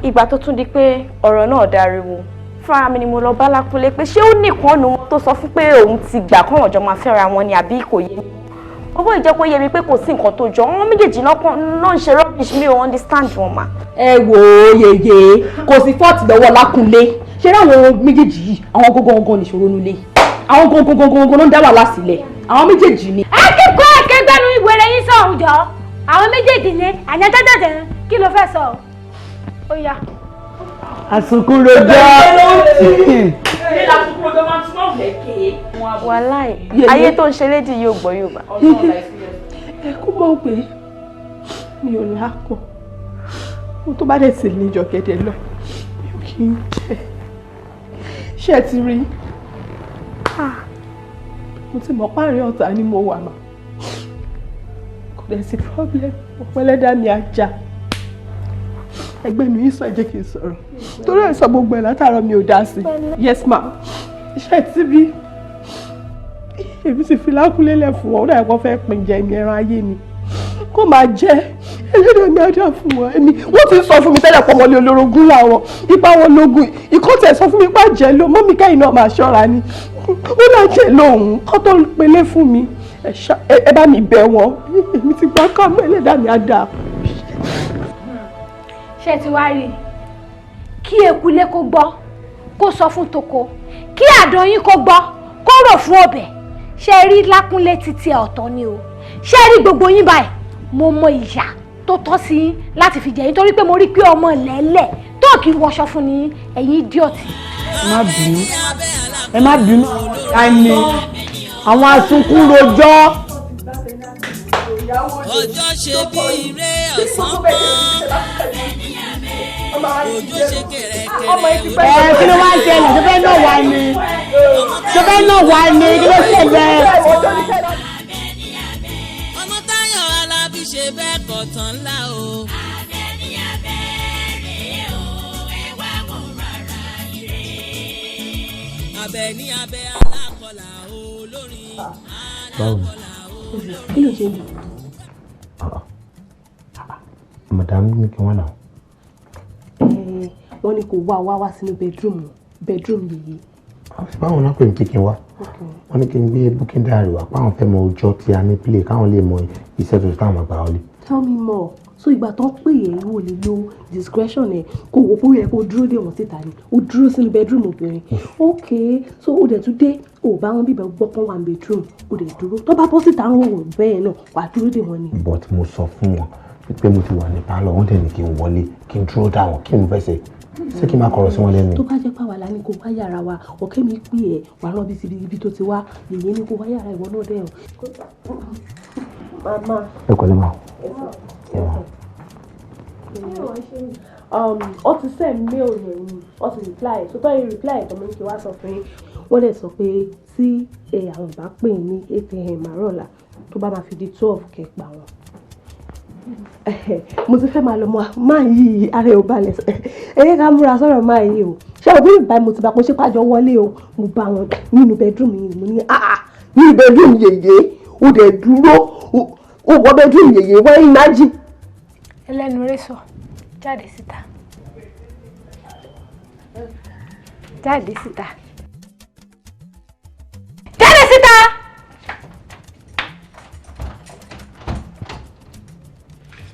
Speaker 15: Ìgbà tó tún di pé ọ̀rọ̀ náà dariwo, fúnra mi ni mo lọ bá Lákúnlé pé ṣé ó nìkan nu wọn tó sọ fún pé òun ti gbà kọ́wọ̀n jọ máa fẹ́ra wọn ni àbí kò yé mi. Owó ìjẹ́ kó yé mi pé kò sí nǹkan tó jọ wọn méjèèjì náà ń ṣe rubbish, mi ò understand wọn mà.
Speaker 17: Ẹ wò ó yeye, kò sí fault lọ́wọ́ Lákúnlé. Ṣé láwọn méjèèjì yìí, àwọn gangan nìṣòro nulẹ̀, àwọn gangan ló ń dá wàhálà sílẹ̀, àwọn méjèèjì ni.
Speaker 10: Ẹ kíkọ́ ẹ̀kẹ́gbẹ́nu ìwé rẹ̀ yín sọ̀hún jọ, àwọn méjèèjì ni àyànjọ́jọ́jọ́, kí ló fẹ́ sọ? Ó yá.
Speaker 11: Àsunkún rojọ́.
Speaker 15: Wàláì, ayé tó ń ṣe lédi yóò gbọ́ Yorùbá.
Speaker 18: Ẹ kó mọ̀ pé mi ò lákọ̀, mo tó bá dẹ̀ sì ní ìjọ̀gẹ̀dẹ̀ lọ, mi ò kí ń jẹ. Ṣé ẹ ti rí? Mo ti mọ̀ páàrin ọ̀tá ni mo wà mà. Kò dẹ̀ sí problem, ọ̀pẹ́lẹ́dá mi ajá. Ẹgbẹ́ mi yìí sọ, ẹ jẹ́ kí n sọ̀rọ̀. Torí ẹ̀ sọ gbogbo ẹ̀ látàárọ̀ mi ò dá sí. Yes ma, ṣé ti rí? Èmi sì fi Lákúnlé lẹ̀ fún wọn, ó dàbí wọ́n fẹ́ pín jẹ ẹ̀mí ẹran ayé ni. Kó máa jẹ́ ẹlẹ́dàá mi ajá fún wọn. Èmi wọ́n ti sọ fún mi tẹ́lẹ̀ pọ̀mọ́lé olórogún làwọn, ipa wọn lógún. Ìkọ́ tẹ̀ sọ fún mi pé àjẹ́ ló, mọ́mí kẹ́yìn náà máa ṣọ́ra ni. Ó náà jẹ́ lóhùn, kọ́ tó pelé fún mi. Ẹ bá mi bẹ̀ wọ́n, èmi ti gbà ká mọ́ ẹlẹ́dàá mi á dáa.
Speaker 10: Ṣé ti wá rí i? Kí ekulé kó gbọ́, kó sọ fún toko, kí àdán yín kó gbọ́, kó rò fún ọbẹ̀. Ṣé rí Lákúnlé títí ọ̀tọ̀ ni o? Ṣé rí gbogbo yín báyìí? Mo mọ ìyà tó tọ́ sí yín láti fi jẹ yín torí pé mo rí pé ọmọ lẹ́lẹ̀ tó kì í wọṣọ fún ni ẹ̀yin idiot.
Speaker 11: Ẹ má bínú, ẹ má bínú, àìní àwọn asunkún rojọ́.
Speaker 9: Ọjọ́ ṣe bí ire ọ̀sán mọ́, òjò ṣe kẹ̀rẹ̀kẹ̀rẹ̀.
Speaker 11: Ẹ kí ló wá ń ṣẹlẹ̀? Ṣé fẹ́ náà wá ni? Ṣé fẹ́ náà wá ni? Kí ló ṣẹlẹ̀?
Speaker 9: Ọmọ Táyọ̀ Alábí ṣe bẹ́ẹ̀ kọ̀ tán ńlá o. Abẹ́ní abẹ́ alákọ̀ọ́là olórin.
Speaker 1: Báwo ni?
Speaker 16: Kí ló ṣe ń bì?
Speaker 1: Madam ní kí wọ́n náà.
Speaker 16: Wọ́n ní kó wá sínú bedroom yìí.
Speaker 1: Báwo náà pè mí kí n wá? Wọ́n ní kí n gbé booking diary wá, páwọn fẹ́ mọ ọjọ́ tí a ní play, káwọn lè mọ iṣẹ́ tuntun táwọn máa gbà wọlé.
Speaker 16: Tell me more. So ìgbà tó ń pè é, ìwọ lè lo discretion ẹ kó wò bóyá kó dúró dé wọn síta ni ó dúró sínú bedroom obìnrin. Ok, so ó dẹ̀ tún dé, ò bá wọn bíbẹ̀ gbọ́ pọ́n wà ní bedroom, ó dẹ̀ dúró tó bá bọ́ síta wọn ò bẹ́ẹ̀ náà wà á dúró dé wọn ni.
Speaker 1: But mo sọ fún wọn pé mo ti wà ní pálọ̀, wọ́n dẹ̀ ní kí n wọlé, kí n dúró dá wọn, kí n fẹ́ ṣe, ṣé kí n máa kọ̀rọ̀ sí wọn lẹ́nu.
Speaker 16: Tó bá jẹ́ pàwọ́ la ní kó wá yàrá wa, ọ̀kẹ́ mi pè ẹ́ wà rán bí síbi ibi tó ti wá nìyẹn ní kó wá yàrá ìwọ náà dẹ̀ ọ́. Màmá.
Speaker 1: Ẹ kọ́lé máa.
Speaker 16: Ó ti send mail yẹn ni, ó ti reply, so tó yẹ reply tó mú kí wá sọ fún yín. Wọ́n dẹ̀ sọ pé tí àwọn bá pè ní 8 a.m. àárọ̀ ọ̀la, tó bá máa fi di 12 kẹ́pa wọn. Mo ti fẹ́ máa lọ mọ́ máa yí ara ẹ̀ ò balẹ̀, ẹ yẹ ká múra sọ̀rọ̀ máa yí o. Ṣé o bí mi báyìí mo ti bá pọ́n ṣé pàjọ wọlé o, mo bá wọn nínú bedroom yìí, mo ní àà nínú bedroom yèyé, o dẹ̀ dúró, o wọ bedroom yèyé, wọ́n imagine.
Speaker 10: Ẹlẹ́nu rẹ̀ sọ, jáde síta. Jáde síta. Jáde síta!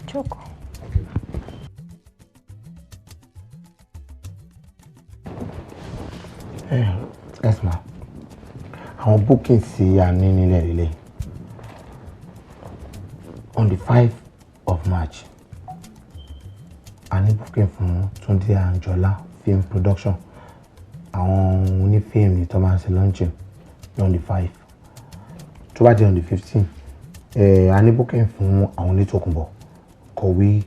Speaker 10: Jókòó.
Speaker 1: Àwọn bookings tí a ní nílẹ̀ lílẹ̀ on the 5 of March, a ní booking fún Túndé Anjola film production, àwọn onífíìmù tó máa ń ṣe launching on the 5. Tó bá di on the 15, a ní booking fún àwọn onítòkùnbọ̀ kọ̀wé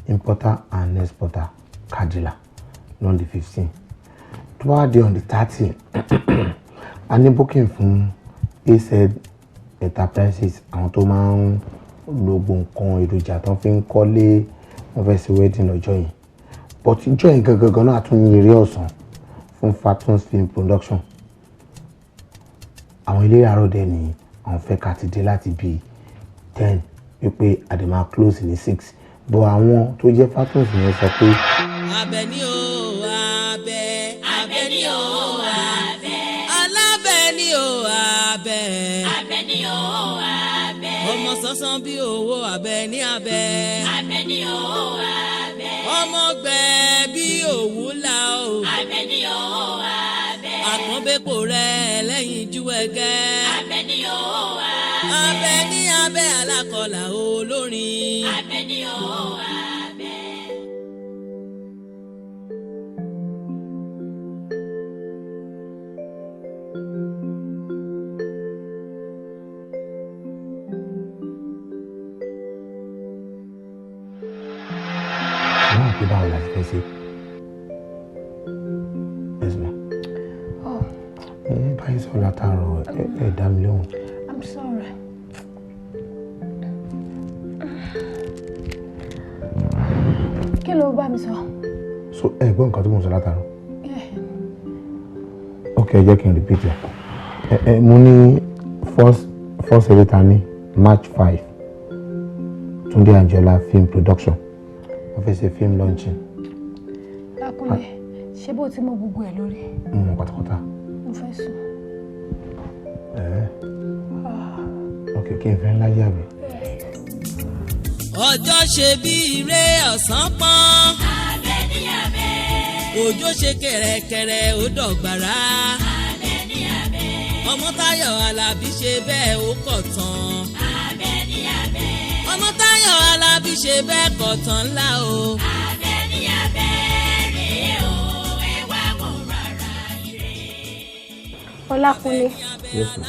Speaker 1: importer and exporter Kadila on the 15. Tó bá di on the 30, a ní booking fún AZ Enterprises, àwọn tó máa ń lo gbogbo nǹkan èròjà tó fi ń kọ́lé, wọ́n fẹ́ ṣe wedding lọ́jọ́ yìí. But ìjọ yìí gangan gan náà tún ní eré ọ̀sán fún Fatons Film Production. Àwọn ilé àárọ̀ dẹ̀ ní àwọn fẹ́ ká ti dé láti bíi 10, wípé a dẹ̀ máa close ní 6, but àwọn tó jẹ́ Fatons yẹn sọ pé.
Speaker 9: Àbẹ̀ní o Àbẹ̀, Àbẹ̀ní o Àbẹ̀, Alábẹ̀ní o Àbẹ̀,
Speaker 19: Àbẹ̀ní o Àbẹ̀,
Speaker 9: ọmọ sánsan bí owó Àbẹ̀ní Àbẹ̀,
Speaker 19: Àbẹ̀ní o Àbẹ̀,
Speaker 9: ọmọ gbẹ bí òwú la o,
Speaker 19: Àbẹ̀ní o Àbẹ̀,
Speaker 9: àpọ́nbẹ́pọ̀ rẹ lẹ́yìn jú ẹgẹ́,
Speaker 19: Àbẹ̀ní o Àbẹ̀,
Speaker 9: Àbẹ̀ní Àbẹ̀ alákọ̀ọ́là olórin,
Speaker 19: Àbẹ̀ní o Àbẹ̀.
Speaker 1: Àwọn àpè báwo la ti fẹ́ ṣe? Esma,
Speaker 10: Oh,
Speaker 1: mo ń bá yín sọ̀rọ̀ látàárọ̀, ẹ dá mi lóhùn.
Speaker 10: I'm sorry. Kí ló bá mi sọ?
Speaker 1: So ẹ gbọ́ nǹkan tí mo ń sọ látàárọ̀?
Speaker 10: Yeah.
Speaker 1: Ok, ẹ jẹ́ kí n repeat ẹ. Ẹ mo ní first eré ta ní March 5, Túndé Anjola film production, wọ́n fẹ́ ṣe film launching.
Speaker 10: Lákúnlé, ṣé bó ti mọ gbogbo ẹ̀ lórí?
Speaker 1: Mo mọ̀ pátápátá.
Speaker 10: Mo fẹ́ sùn.
Speaker 1: Ẹ ok, kí n fẹ́ ńlá yàgbé.
Speaker 9: Ọjọ́ ṣe bí ire ọ̀sán pọ́n.
Speaker 19: Àbẹ̀ní Àbẹ̀,
Speaker 9: Òjò ṣe kẹ̀rẹ̀kẹ̀rẹ̀ ó dọ̀gbàrá.
Speaker 19: Àbẹ̀ní Àbẹ̀,
Speaker 9: Ọmọ́táyọ̀ Alábí ṣe bẹ́ẹ̀ ó kọ̀ tán.
Speaker 19: Àbẹ̀ní Àbẹ̀,
Speaker 9: Ọmọ́táyọ̀ Alábí ṣe bẹ́ẹ̀ kọ̀ tán ńlá o.
Speaker 19: Àbẹ̀ní Àbẹ̀ rèé o, ẹ wá wò rárá ire.
Speaker 10: Ọlákúnlé,
Speaker 1: Yes, ma.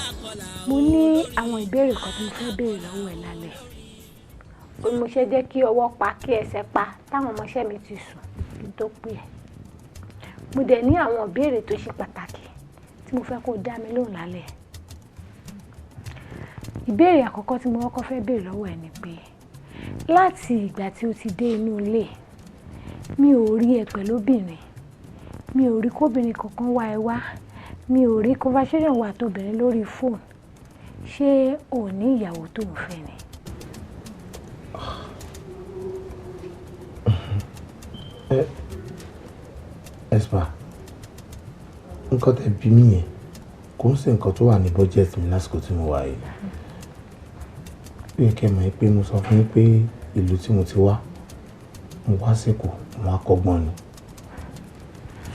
Speaker 10: mo ní àwọn ìbéèrè kan tí mo fẹ́ béèrè lọ́wọ́ ẹ̀ lálẹ́. Ó ní mo ṣe jẹ́ kí ọwọ́ pa kí ẹsẹ̀ pa táwọn ọmọọṣẹ́ mi ti sùn kí n tó pè ẹ́. Mo dẹ̀ ní àwọn ìbéèrè tó ṣe pàtàkì tí mo fẹ́ kó dá mi lóhùn lálẹ́. Ìbéèrè àkọ́kọ́ tí mo kọ́kọ́ fẹ́ béèrè lọ́wọ́ ẹ̀ ni pé láti ìgbà tí o ti dé inú ilé, mi ò rí ẹ pẹ̀lú obìnrin, mi ò rí kóbìnrin kankan wá ẹ wá, mi ò rí conversation wa tóbìnrin lórí fóònù. Ṣé o ní ìyàwó tó ń fẹ́ ni?
Speaker 1: Ẹ Esma, nǹkan tẹ́ bí mi yẹn kò ń ṣe nǹkan tó wà ní budget mi lásìkò tí mo wà yìí. Ó yẹ kẹ́ mọ̀ pé mo sọ fún yín pé ìlú tí mo ti wá, mo wá sèkó, mo wá kọ́gbọ́n ni.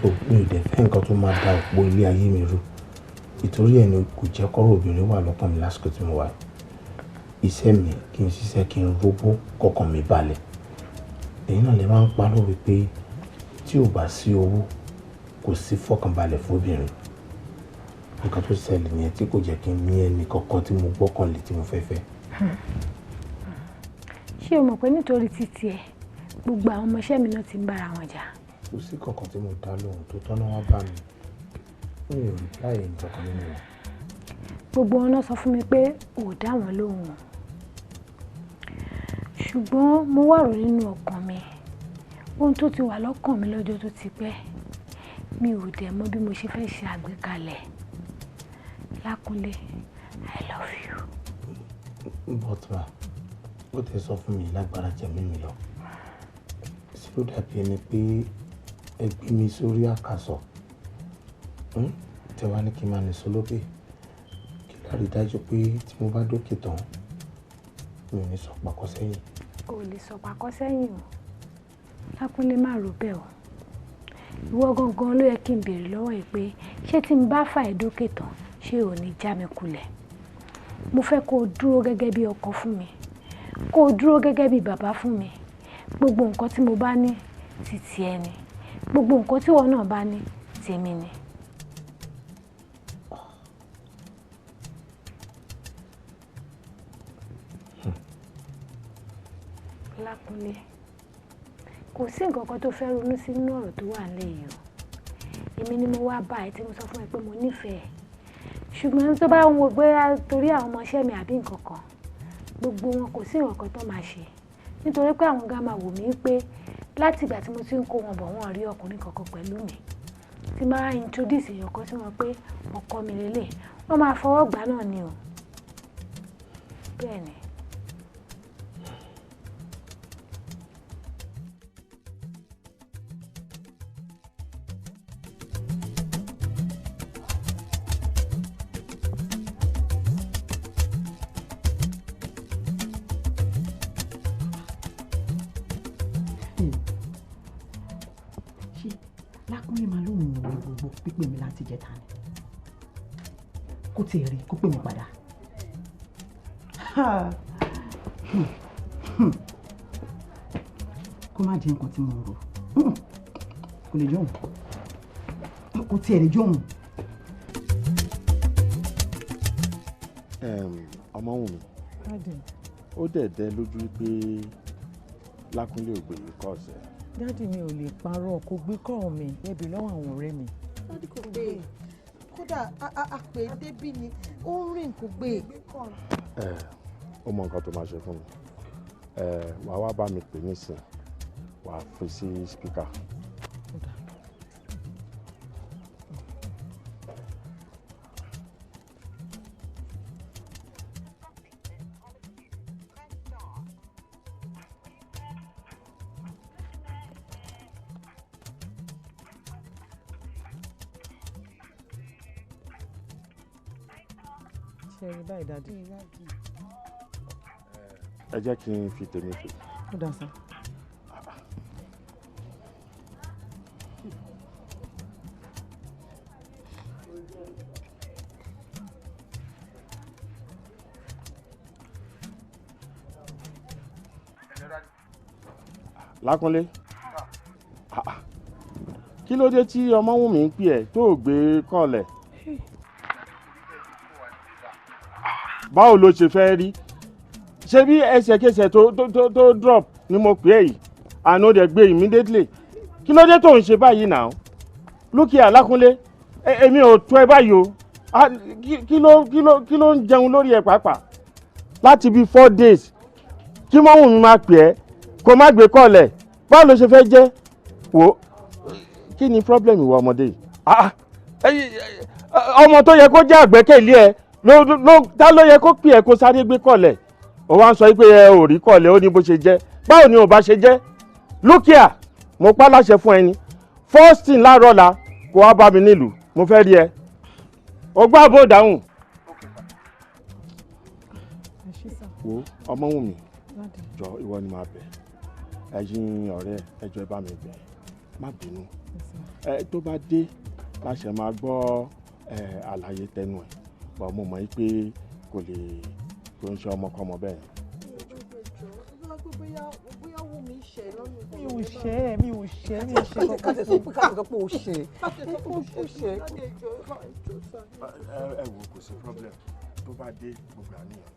Speaker 1: So mi ò dẹ̀ fẹ́ nǹkan tó máa da òpó ilé ayé mi rú. Ìtorí ẹ̀ ni kò jẹ́ kọ́rọ̀ obìnrin wà lọ́kàn mi lásìkò tí mo wà yìí. Iṣẹ́ mi kí n ṣiṣẹ́ kí n rówó kọ́kàn mi balẹ̀. Ẹ̀yin náà lè máa ń pa lówe pé tí ò bá sí owó kò sí fọkànbalẹ̀ fóbìnrin. Nǹkan tó ṣẹlẹ̀ nìyẹn tí kò jẹ́ kí n ní ẹnì kankan tí mo gbọ́kànlé tí mo fẹ́ fẹ́.
Speaker 10: Ṣé o mọ̀ pé nítorí títí ẹ, gbogbo àwọn ọmọọṣẹ́ mi náà ti ń bára wọn jà?
Speaker 1: Kò sí kankan tí mo dá lóhùn tó tọ́nà wá bá mi. Mi ò reply ẹnì kankan nínú wọn.
Speaker 10: Gbogbo wọn náà sọ fún mi pé ò dá wọn lóhùn. Ṣùgbọ́n mo wà rò nínú ọkàn mi, ohun tó ti wà lọ́kàn mi lọ́jọ́ tó ti pẹ́, mi ò dẹ̀ mọ̀ bí mo ṣe fẹ́ ṣe àgbékalẹ̀. Lákúnlé, I love you.
Speaker 1: But ma, ó tẹ sọ fún mi lágbára jẹ̀mí mi lọ. Ṣé ló dàbí ẹni pé ẹ gbé mi sórí àkàsọ̀? Tẹ wá ní kí n máa nìṣó lókè. Kí lárí dájú pé tí mo bá dókè tán, mi ò ní sọ pàkọ́ sẹ́yìn.
Speaker 10: O lè sọ pàkọ́ sẹ́yìn o. Lákúnlé, má rò bẹ́ẹ̀ o. Ìwọ gangan ló yẹ kí n béèrè lọ́wọ́ ẹ pé ṣé tí n bá fà ẹ́ dókè tán, Ṣé ò ní já mi kulẹ̀? Mo fẹ́ kó o dúró gẹ́gẹ́ bí ọkọ fún mi, kó o dúró gẹ́gẹ́ bí bàbá fún mi. Gbogbo nǹkan tí mo bá ní ti tiẹ̀ ni, gbogbo nǹkan tí ìwọ náà bá ní tèmi ni. Lákúnlé, kò sí nǹkan kan tó fẹ́ ronú sí nínú ọ̀rọ̀ tó wà nílẹ̀ yìí o. Èmi ni mo wá bá ẹ tí mo sọ fún ẹ pé mo nífẹ̀ẹ́, ṣùgbọ́n tó bá ń wo gbéra torí àwọn ọmọọṣẹ́ mi àbí nǹkan kan, gbogbo wọn kò sí nǹkan kan tó máa ṣe, nítorí pé àwọn gan máa wò mí pé láti ìgbà tí mo ti ń kó wọn bọ̀, wọn rí ọkùnrin kankan pẹ̀lú mi. Tí máa introduce èèyàn kan sí wọn pé ọkọ mi lélẹ̀, wọ́n máa fọwọ́ gbà náà ni o. Bẹ́ẹ̀ ni.
Speaker 4: Ṣé Lákúnlé máa lóun ò rí gbogbo pípé mi láti jẹta ni? Kó tiẹ̀ rí kó pè mí padà. Kó má jẹ́ nǹkan tí mo rò. Kò lè jóun, kò tiẹ̀ lè jóun.
Speaker 2: Ọmọwùnmi, ó dẹ̀ dẹ́ lójú pé Lákúnlé ò gbé kọ́ ọ̀sẹ̀.
Speaker 4: Daddy, mi ò lè parọ́, kò gbé kọ́ mi, ẹbí lọ́wọ́ àwọn ọ̀rẹ́ mi.
Speaker 18: Daddy, kò gbé e, kódà a pè é débí ni ó ń rìn, kò gbé e.
Speaker 2: Ẹ ó mọ nǹkan tó máa ṣe fún mi. Ẹ wàá wá bá mi pè nísìn, wàá fi sí speaker.
Speaker 4: Ṣe rí báyìí, Daddy?
Speaker 2: Ẹ jẹ́ kí n fi tèmi pè.
Speaker 4: Ó dà sá.
Speaker 2: Lákúnlé, kí ló dé tí Ọmọwùnmí ń pè ẹ́ tó ò gbé kọ́ọ̀lẹ̀? Báwo ló ṣe fẹ́ rí? Ṣé bí ẹsẹ̀kẹsẹ̀ tó tó tó tó drop ni mo pè é yìí, àná dẹ̀ gbé immediately. Kí ló dé tó ń ṣe báyìí náà? Lókè Lákúnlé, èmi ò tó ẹ báyìí o. Kí ló ń jẹun lórí ẹ pàápàá láti bí 4 days kí Mọ́wùnmí máa pè ẹ́ kó má gbé kọ́ọ̀lẹ̀? Báwo ló ṣe fẹ́ jẹ́? Wò, kí ni problem ìwọ ọmọdé yìí? Ọmọ tó yẹ kó jẹ́ àgbẹ́kẹ̀lé ẹ ló ta ló yẹ kó pè ẹ́ kó sáré gbé kọ́ọ̀lẹ̀, ó wá ń sọ pé ẹ ò rí kọ́ọ̀lẹ̀, ó ní bó ṣe jẹ́. Báwo ni ò bá ṣe jẹ́? Lókìá, mo pa láṣẹ fún ẹni, first thing láàárọ̀ la kó wá bá mi nílùú, mo fẹ́ rí ẹ. O gbọ́ àbò dáhùn. Wo, Ọmọwùnmí, jọ, ìwọ ni màá bẹ̀. Ẹ̀yin ọ̀rẹ́ ẹ jọ̀ọ́, ẹ bá mi bẹ̀, má bínú. Ẹ tó bá dé láṣẹ máa gbọ́ ẹ àlàyé tẹnu ẹ bọ̀. Mo mọ̀ pé kò lè kò ń ṣe ọmọkọ́mọ bẹ́ẹ̀.
Speaker 4: Mi ò ṣe é, mi ò ṣe é, mi ò ṣe é.
Speaker 18: Ká tẹ̀ sọ pé, ká tẹ̀ sọ pé o ṣe é. O ṣe é.
Speaker 2: Ẹ wo, kò sí problem, tó bá dé gbogbo àníyànjú.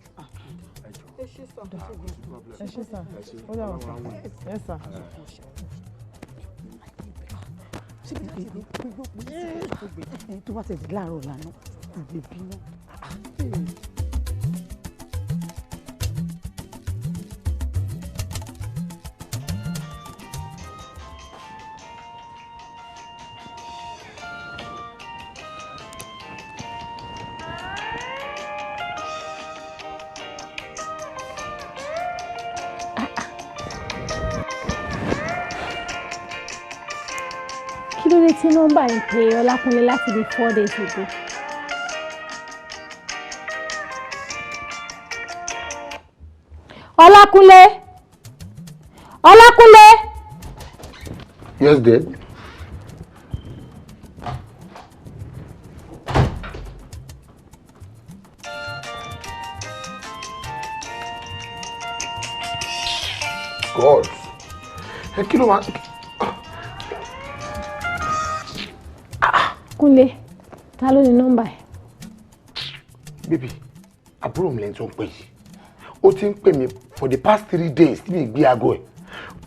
Speaker 2: Ẹ jọ̀ọ́.
Speaker 18: Ẹ ṣé sir.
Speaker 2: Kò sí problem.
Speaker 4: Ẹ ṣé sir.
Speaker 2: Ẹ ṣé.
Speaker 4: Ó dà wọ́n sir. Yes sir.
Speaker 11: Tó bá tẹ̀sí láàárọ̀ lánàá, kò lè bínú.
Speaker 10: Kí ló dé tí nọ́mbà ń pe Ọlákúnlé láti bí 4 days ago? Ọlákúnlé, Ọlákúnlé.
Speaker 7: Yes, dear. God, ẹ kí ló máa.
Speaker 10: Kúnlé, ta ló ní nọ́mbà ẹ̀?
Speaker 7: Baby, àbúrò mi lẹ́ni tó ń pè yìí. Ó ti ń pè mí for the past 3 days tí mi gbé aago ẹ̀.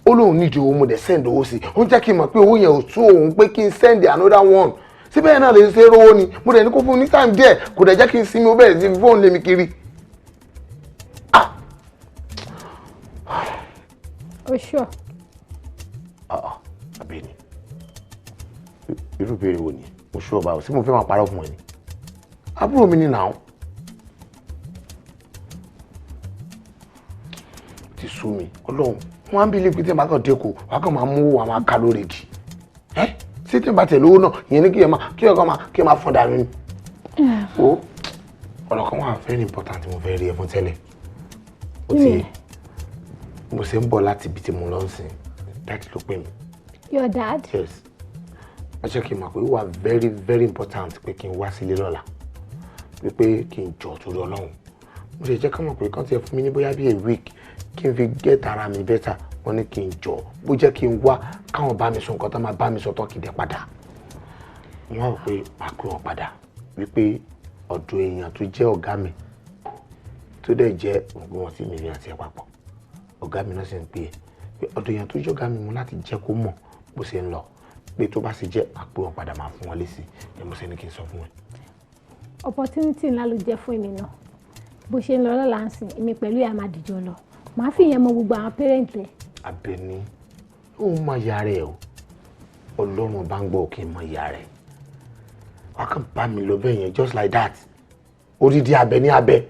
Speaker 7: Ó lóun nídìí owó, mo dẹ̀ send owó sí i. Ó ń jẹ́ kí n mọ̀ pé owó yẹn ò tó òun, pé kí n send another one. Síbẹ̀ náà lè ṣe rówó ni. Mo dẹ̀ ní kó fún un ní time díẹ̀, kò dẹ̀ jẹ́ kí n sinmi, ó bẹ̀rẹ̀ sí fi fóònù lé mi kiri.
Speaker 10: O sure?
Speaker 7: Àbẹ́ni, irú ìbéèrè wo ni? Mo ṣú ọba ò sí, mo fẹ́ máa parọ́ fún ẹ ni? Àbúrò mi ni nàá ti sú mi. Ọlọ́run, wọn á ń bí ilé pété bá kàn dé kó wàá kàn máa mú owó àwọn aká lórí igi ẹ sí. Tí n bá tẹ̀ lówó náà, ìyẹn ní kí ẹ máa kí ẹ kàn máa kí ẹ máa fọ́n dànù ni. O ọ̀rọ̀ kan wà very important, mo fẹ́ rí ẹ fún tẹ́lẹ̀. Ó ti mo ṣe ń bọ̀ láti ibi tí mo lọ sí, daddy ló pè mí.
Speaker 10: Your dad?
Speaker 7: Yes. Wọ́n jẹ́ kí n mọ̀ pé ó wà very very important pé kí n wá sílé lọ́la, wípé kí n jọ torí Ọlọ́run. Mo ṣe jẹ́ ká mọ̀ pé kán ti ẹ̀ fún mi ní bóyá bí a week kí n fi get ara mi better. Wọ́n ní kí n jọ, bó jẹ́ kí n wá káwọn bá mi sọ nǹkan tó máa bá mi sọ tán, kí n dẹ̀ padà. Wọ́n rò pé màá pè wọ́n padà, wípé ọ̀dọ̀ èèyàn tó jẹ́ ọ̀gá mi, tó dẹ̀ jẹ́ ògùn wọn tí mi ní àti ẹ̀ papọ̀, ọ̀gá mi náà sì ń pè é pé ọ̀dọ̀ èèyàn tó jẹ́ ọ̀gá mi mú láti jẹ́ kó mọ̀ bó ṣe ń lọ, pé tó bá sì jẹ́ àpò wọn padà, máa fún wọn lésì ẹ̀. Mo ṣe ní kí n sọ fún wọn.
Speaker 10: Opportunity ńlá ló jẹ́ fún èmi náà. Bó ṣe ń lọ lọ́la ń sìn, èmi pẹ̀lú ìyá máa dìjọ lọ, màá fi ìyẹn mọ gbogbo àwọn parent ẹ̀.
Speaker 7: Àbẹ̀ní, ó mọ ìyá rẹ̀ o. Ọlọ́run bá ń gbọ́, kí n mọ ìyá rẹ̀. Wàá kàn bá mi lọ bẹ́ẹ̀ yẹn just like that. Odidi Àbẹ̀ní abẹ,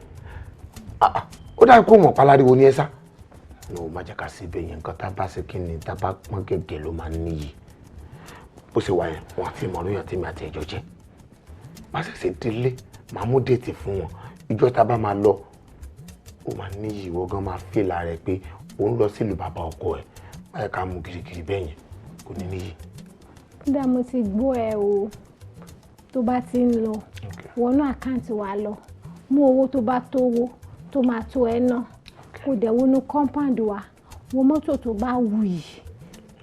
Speaker 7: ó dàbí kó mọ̀ páláriwo ní ẹ sá. Ní o má jẹ́ ká sí ibẹ̀ yẹn. Nǹkan tá a bá ṣe, kí ni tá a bá pọ́n gẹ́gẹ́ ló máa ń níyì. Bó ṣe wà yẹn, wọn àti ìmọ̀ràn tèmi àti ẹ̀jọ̀ jẹ́ bá ṣẹ̀ṣẹ̀ délé, màá mú date fún wọn, ìjọ tá a bá máa lọ. Ó máa níyì, ìwọ gan máa feel rẹ pé òun lọ sílùú bàbá ọkọ ẹ̀. Báyìí ká mú girigiri bẹ́ẹ̀ yẹn, kò ní níyì.
Speaker 10: Kódà mo ti gbọ́ ẹ o. Tó bá ti ń lọ, wọnú account wa lọ, mú owó tó bá tówó tó máa tó ẹ ná. Kò dẹ̀ wọnú compound wa, wo mọ́tò tó bá wù yìí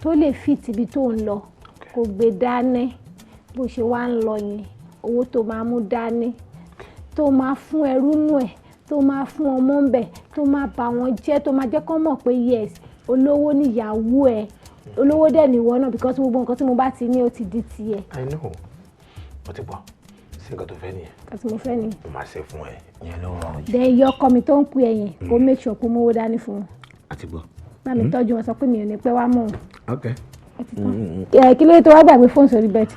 Speaker 10: tó lè fit ibi tó ń lọ, kò gbé dání. Bó ṣe wá ń lọ yẹn, owó tó máa mú dání, tó máa fún ẹrú nù ẹ̀, tó máa fún ọmọ ń bẹ̀, tó máa bà wọ́n jẹ́, tó máa jẹ́ kó mọ̀ pé yes, olówó níyàwó ẹ̀, olówó dẹ̀ níwọ náà, because gbogbo nǹkan tí mo bá ti ní, ó ti di tiẹ̀.
Speaker 7: I know, mo ti gbọ́. Sí nǹkan tó fẹ́ nìyẹn?
Speaker 10: Nǹkan tí mo fẹ́ nìyẹn.
Speaker 7: Mo máa ṣe fún ẹ, ìyẹn ló rọrùn jù.
Speaker 10: Dẹ̀ iye ọkọ mi tó ń pè ẹ yẹn, kó make sure kó mówó dání fún wọn.
Speaker 7: Àti gbọ́.
Speaker 10: Bá mi tọ́jú wọn, sọ pé mi ò ní pẹ́ wá mọ́ wọn.
Speaker 7: Ok.
Speaker 10: Ẹ kí ló dé tó wá gbàgbé fóònù sórí bed?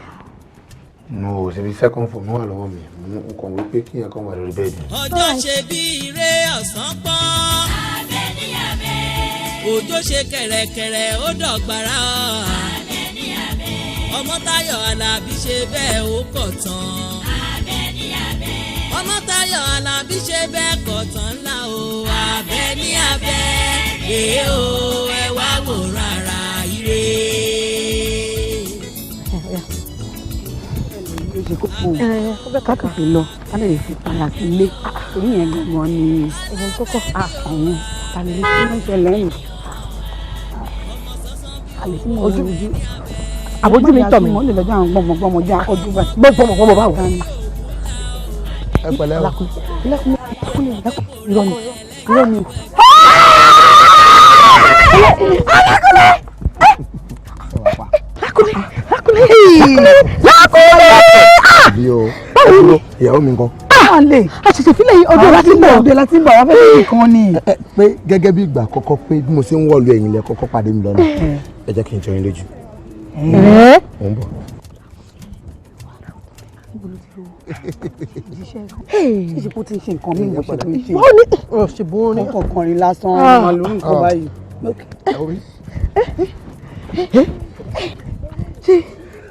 Speaker 7: No, ṣebí second phone mi wà lọ́wọ́ mi. Mo kàn wí pé kí yẹn kàn wà lórí bed.
Speaker 9: Ọjọ́ ṣe bí ire, ọ̀sán pọ́n.
Speaker 19: Abẹ́ní abẹ́.
Speaker 9: Òjò ṣe kẹ̀rẹ̀kẹ̀rẹ̀, ó dọ̀gbàrà.
Speaker 19: Abẹ́ní abẹ́.
Speaker 9: Ọmọ́táyọ̀ Alábí ṣe bẹ́ẹ̀, ó kọ̀ tán.
Speaker 19: Abẹ́ní abẹ́.
Speaker 9: Ọmọ́táyọ̀ Alábí ṣe bẹ́ẹ̀, kọ̀ tán ńlá o. Abẹ́ní abẹ́ rèé o, ẹ wá wòran ara ire.
Speaker 11: Ó ṣe kókó ká tètè lọ, ká lè fi padà sílé, torí yẹn gangan ni
Speaker 16: kókó.
Speaker 11: Ọ̀hún tàbí kí ló ń ṣẹlẹ̀ yìí?
Speaker 16: Ojú àbójú mi tọ̀ mí.
Speaker 11: Mo lè lọ́jọ́ àwọn gbọ́mọgbọ́mọ jẹ́ akọ́jú báyìí.
Speaker 16: Gbọ́mọgbọ́mọ báwo?
Speaker 7: Ẹ pẹ̀lẹ́ o.
Speaker 11: Irọ́ ni, irọ́ ni.
Speaker 16: Alákùnrin, Lákùnrin, Lákùnrin!
Speaker 7: Bí o ìyàwó mi ńkọ́?
Speaker 11: Lè
Speaker 16: àṣẹ̀ṣẹ̀ fílẹ̀ yìí, ọdún láti ń bọ̀.
Speaker 11: Ọdún láti ń bọ̀, wá fẹ́ fi kan ni.
Speaker 7: Pé gẹ́gẹ́ bí ìgbà àkọ́kọ́ pé bí mo ṣe ń wọ̀lú ẹ̀yìn lẹ kọ́kọ́ pàdé mi lọ́nà, ẹ jẹ́ kí n jọ yín lójú. Mo ń bọ̀.
Speaker 11: Ṣé kò tí ń ṣe nǹkan mímu ṣe tó ń ṣe?
Speaker 16: Ó ní ṣe bó ní.
Speaker 11: Ọkọ̀ kan rí lásán, máa lórí nǹkan báyìí.
Speaker 16: Ṣé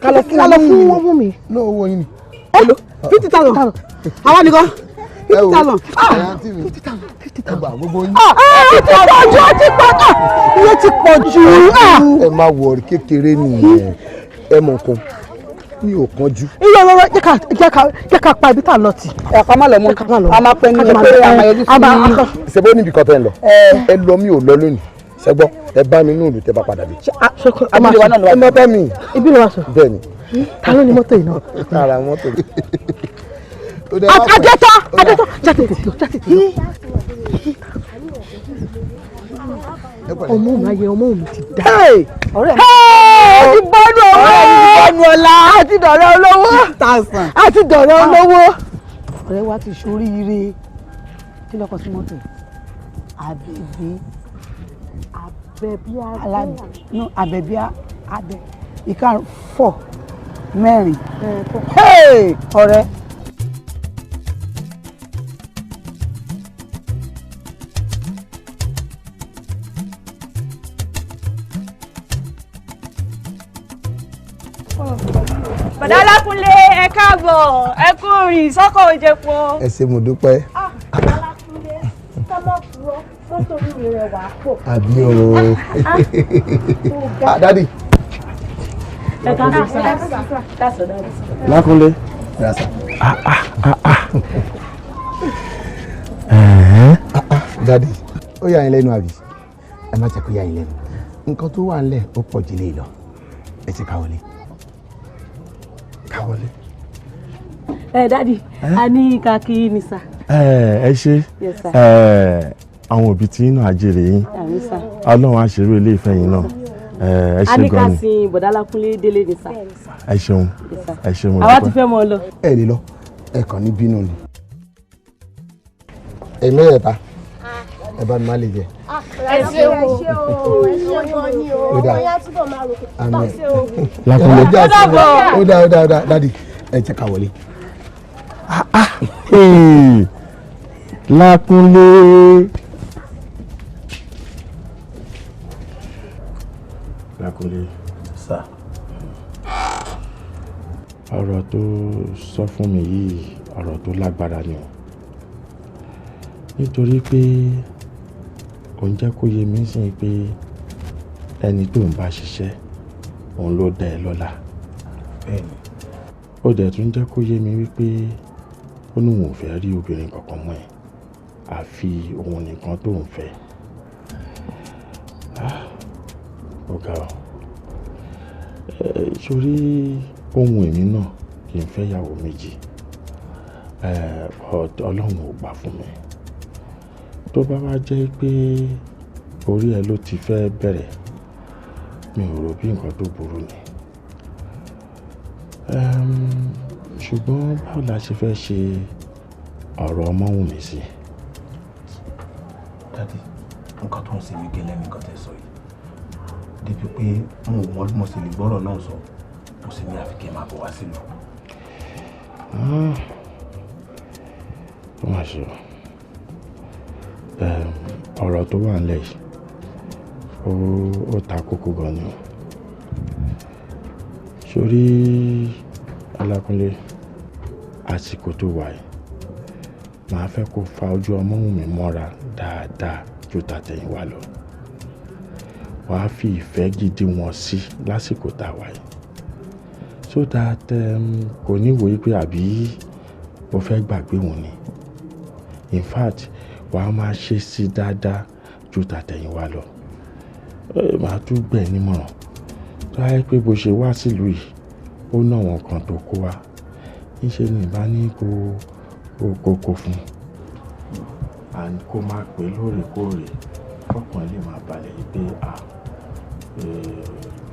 Speaker 16: ká lọ fún wọn mú mi?
Speaker 7: Ní owó yín ni.
Speaker 16: 50,000 àwa nìkan, 50,000.
Speaker 7: Ẹ̀yà àǹtí mi, ẹ gbà gbogbo yín.
Speaker 16: Ti pọ̀ jù, ó ti pọ̀ jù, iye ti pọ̀ jù.
Speaker 7: Ẹ má wọrí, kékeré nìyẹn. Ẹ mọ̀ nǹkan, mi ò kánjú.
Speaker 16: Iye ọ̀rọ̀, jẹ́ ká pa ibi tá a lọ tì.
Speaker 11: Ẹ ká má lọ mọ́, a máa pẹ́ ní pé a máa yọjú sí i.
Speaker 7: Ṣe bó níbi kan tẹ́ ń lọ? Ẹ lọ, mi ò lọ lónìí. Ṣẹ́gbọ́, ẹ bá mi ní ìlú tẹ́ bá padà dé.
Speaker 18: Ẹ
Speaker 7: má bá mi.
Speaker 18: Ibi ló wà sọ.
Speaker 7: Bẹ́ẹ̀ni.
Speaker 18: Ta ló ní mọ́tò yìí náà?
Speaker 7: Ara mọ́tò mi.
Speaker 18: Adétọ́ Adétọ́ jáde tètè jáde tètè. Ọmọ mi ayé ọmọ mi ti dá.
Speaker 4: Ọ̀rẹ́ mi.
Speaker 18: Ó ti bọ́nu owó.
Speaker 4: Ọ̀rẹ́ mi ti bọ́nu ọlá.
Speaker 18: A ti dọ̀rẹ́ olówó. A ti dọ̀rẹ́ olówó.
Speaker 11: Ọ̀rẹ́ wa ti ṣoríire. Kí ló kọ sí mọ́tò? Àbẹ̀bí.
Speaker 3: Àbẹ̀bí
Speaker 11: Adé. Àbẹ̀bí Adé. Ìkarùn 4 mẹ́rin. Ọ̀rẹ́.
Speaker 6: Bọ̀dá Lákúnlé, ẹ káàbọ̀, ẹ kú rìn sọ́kọ̀ òjèpo.
Speaker 7: Ẹ ṣé, mo dúpẹ́.
Speaker 16: Lákúnlé, ká má purọ́, mọ́tò orí rẹ̀ wà á pọ̀.
Speaker 7: Àbí o. Dádì.
Speaker 16: Ẹ káàbọ̀ sá.
Speaker 2: Lákúnlé.
Speaker 1: Dádì, ó yà yín lẹ́nu àbí? Ẹ má jẹ́ kó yà yín lẹ́nu. Nǹkan tó wà ńlẹ̀ ó pọ̀ jù lé lọ. Ẹ ti ká wọlé.
Speaker 2: Ká wọlé.
Speaker 16: Ẹ dádì, a ní ká kí ni sà.
Speaker 2: Ẹ ṣe.
Speaker 16: Yes, sir.
Speaker 2: Àwọn òbí tí inú àjèrè yín.
Speaker 16: Àmín sà.
Speaker 2: Ọlọ́run á ṣerú ilé ìfẹ́ yín náà. Ẹ
Speaker 16: A
Speaker 2: ṣe
Speaker 16: ní ká
Speaker 2: gan ni.
Speaker 16: sin Bọ̀dá Lákúnlé délé ni sà.
Speaker 2: Ẹ ṣeun. Ẹ ṣeun, mo
Speaker 16: Àwa ti
Speaker 2: dúpẹ́.
Speaker 16: fẹ́ mọ ọ lọ.
Speaker 7: Ẹ lè lọ, ẹ kàn ní bínú ni. Èmi ẹ̀ta, ẹ bá mi má lè jẹ.
Speaker 18: Ẹ ṣé o, ẹ ṣé gan ni o, ọmọ yá túbọ̀ máa rò pé
Speaker 7: Àmín.
Speaker 18: ṣé o.
Speaker 7: Lákúnlé. Ó dà ó dà ó dà, dádì, ẹ jẹ́ ká wọlé.
Speaker 2: Lákúnlé. Lákúnlé.
Speaker 20: Sir.
Speaker 2: Ọ̀rọ̀ tó sọ fún mi yìí, ọ̀rọ̀ tó lágbára ni o. Nítorí pé ò ń jẹ́ kó yé mi sí pé ẹni tó ń bá ṣiṣẹ́ òun ló dá ẹ lọ́lá.
Speaker 20: Bẹ́ẹ̀ni.
Speaker 2: Ó dẹ̀ tún jẹ́ kó yé mi wípé ó ní òun ò fẹ́ rí obìnrin kankan mọ́ ẹ àfi òun nìkan tó ń fẹ́. Ó ga ọ́. Sórí ohun èmi náà kì í fẹ́ ìyàwó méjì. But Ọlọ́run ò gbà fún mi. Tó bá wá jẹ́ pé orí ẹ ló ti fẹ́ bẹ̀rẹ̀, mi ò rò bí nǹkan tó burú ni. Ṣùgbọ́n báwo la ṣe fẹ́ ṣe ọ̀rọ̀ Ọmọ́wùnmí sí?
Speaker 20: Dádì, nǹkan tó ń ṣe mí gẹ́lẹ́ ní nǹkan tẹ́ sọ yìí. Débi pé mo ò mọ bí mo ṣe lè gbọ́rọ̀ náà sọ, mo sì ní àfi kí n máa bọ̀ wá sílùú.
Speaker 2: Ó mà ṣe o. Ọ̀rọ̀ tó wà nílẹ̀ yìí, ó ta kókó gan ni o. Sórí Ọlákúnlé, àsìkò tó wà yìí, màá fẹ́ kó fa ojú Ọmọ́wùnmí mọ́ra dáadáa ju tàtẹ̀yìnwá lọ. Wàá fi ìfẹ́ gidi wọn sí lásìkò tá a wà yìí. So that kò ní wòye pé àbí o fẹ́ gbàgbé òun ni. In fact, wàá máa ṣe sí dáadáa ju tàtẹ̀yìnwá lọ. Màá tún gbẹ̀ nímọ̀ràn. Tó bá jẹ́ pé bó ṣe wá sílùú yìí, ó ná àwọn kan tó kó wá. Níṣe ni ìbá ní kó kó fún un. And kó máa pè lóòrèkóòrè, kọ́kàn lè máa balẹ̀ pé à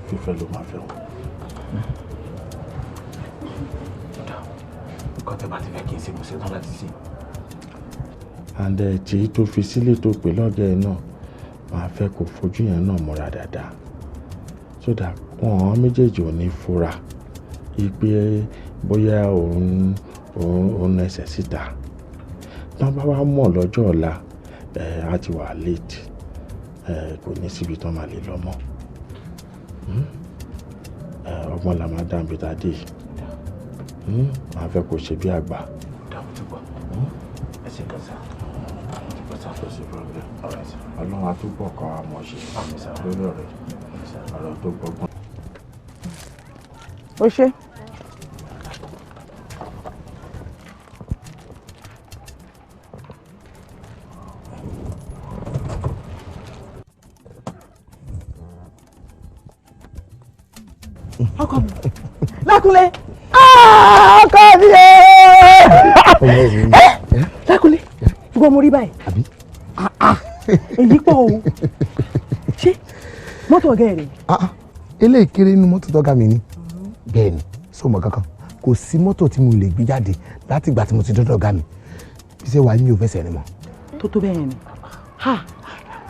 Speaker 2: fífẹ́ ló máa fẹ́ wọn.
Speaker 20: Nǹkan tẹ́ bá ti fẹ́ kí n ṣe, mo ṣetán láti ṣe.
Speaker 2: And tí tó fi sílé tó pè lọ́gẹ̀ẹ́ ẹ̀ náà, màá fẹ́ kó fojú yẹn náà mọ́ra dáadáa. So that wọn méjèèjì ò ní fura pé bóyá òun ẹsẹ̀ síta. Tán bá wá mọ̀ lọ́jọ́ ọ̀la, á ti wà late, kò ní síbi tán máa lè lọ mọ́. Ọgbọ́n la máa dá níbi tá a dé yìí. Màá fẹ́ kó ṣe bí àgbà.
Speaker 20: Dàmú ti gbọ́. Ẹ ṣe kan sá. Ti gbọ́ sá.
Speaker 2: Kò sí problem. Ọlọ́run á túbọ̀ kọ́ wa mọ̀ ṣe lórí ọ̀rọ̀ yìí. Ọ̀rọ̀ tó gbọ́gbọ́n.
Speaker 4: Ó ṣe. Ọkọ mi Lákúnlé, ọkọ mi ooo. Lákúnlé, ìwọ mo rí báyìí. Èyí pọ̀ o, ṣé mọ́tò ọ̀gá ẹ̀ rẹ̀?
Speaker 7: Eléyìí kéré nínú mọ́tò tọ́gá mi ni. Bẹ́ẹ̀ ni, sọmọ kankan kò sí mọ́tò tí mo lè gbé jáde láti ìgbà tí mo ti dọ́dọ̀ ọ̀gá mi. Bí ṣe wà ní mi ò fẹsẹ̀ rìn mọ́.
Speaker 4: Tó bẹ́ẹ̀ ni, ha,